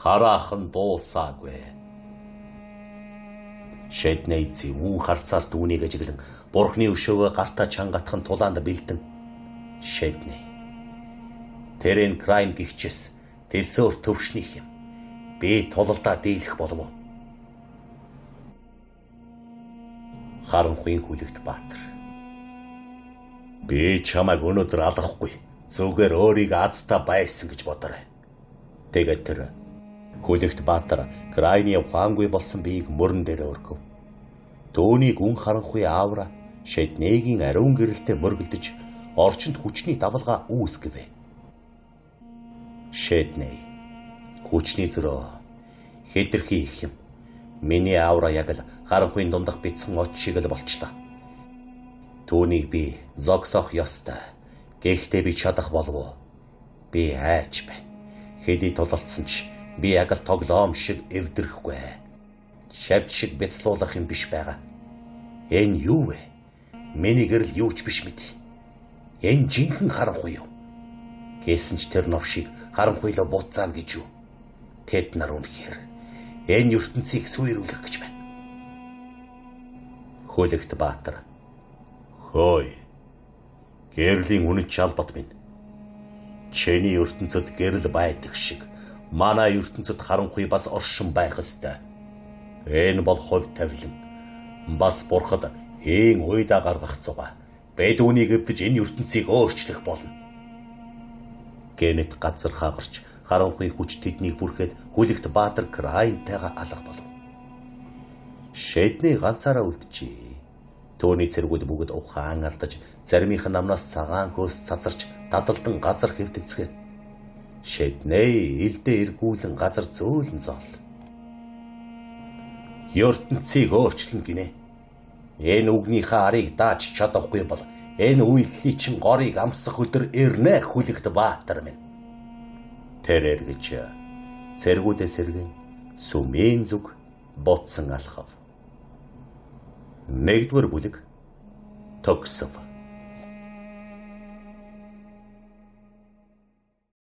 хараахан дуусаагүй. Шэднэ эзэн үн харцаар түүнийг ажиглан бурхны өшөөгөө гартаа чангатхан тулаанд бэлдэн. Шэднэ. Тэр энэ Крайн гихчээс тэсөөр төвшнийх юм. Би тулалдаа дийлэх болов уу? Харанхуйн хүлэгт баатар. Би чамайг өнөөдөр алахгүй. Зүгээр өөрийгөө азтай байсан гэж бодоорой. Тэгээд тэр хүлэгт баатар Крайны ухаангүй болсон биеийг мөрөн дээр өргөв. Төөнийг үн харанхуй аавра Шэднэгийн ариун гэрэлтэй мөргөлдөж орчинд хүчний давалгаа үүсгэв. Шэднэ хүчний зөрөө хэтэрхий их юм. Миний аавра яг л харанхуйн дундах бяцхан од шиг л болчлоо. Түүнийг би зогсоох ёстой. Гэхдээ би чадах болов уу? Би айж байна. Хэдий тулалдсан ч би яг л тоглоом шиг эвдэрхгүй. Шавж шиг бяцлуулах юм биш байгаа. Энэ юу вэ? Миний гэрэл юу ч биш мэт. Энэ жинхэнэ харанхуй юу? Гэсэн ч тэр новшийг харанхуйлаа буцаана гэж юу? Тэд нар үнэхээр энэ ертөнцийг сүйрүүлэх гэж байна. Хөлөгт Баатар. Хөөе. Гэрлийн үнэн чалбат минь. Чиний ертөнцид гэрэл байдаг шиг манай ертөнцид харанхуй бас оршин байх ёстой. Энэ бол хувь тавилан. Бас бурхад ийн уйдаа гаргах зугаа. Бид үүнийг эвдэж энэ ертөнцийг өөрчлөх болно. Гэнэт газар хагарч харанхуй хүч тэднийг бүрхэд Хүлэгт Баатар Крайнтайгаа алга болов. Шэдний ганцаараа үлджээ. Төөний цэргүүд бүгд ухаан алдаж, заримийнх нь амнаас цагаан хөөс цацарч дадалдан газар хэвтэцгэн. Шэднээ илдээ эргүүлэн газар зөөлөн зоол. Ертөнцийг өөрчлөн гинэ. Энэ үгнийхээ арыг дааж чадахгүй бол энэ үйлдлийн чин горыг амсах өдөр ирнэ Хүлэгт Баатар минь. Тэр эргэж цэргүүдээ сэргэн сүмийн зүг ботсон алхав. Нэгдүгээр бүлэг төгсөв.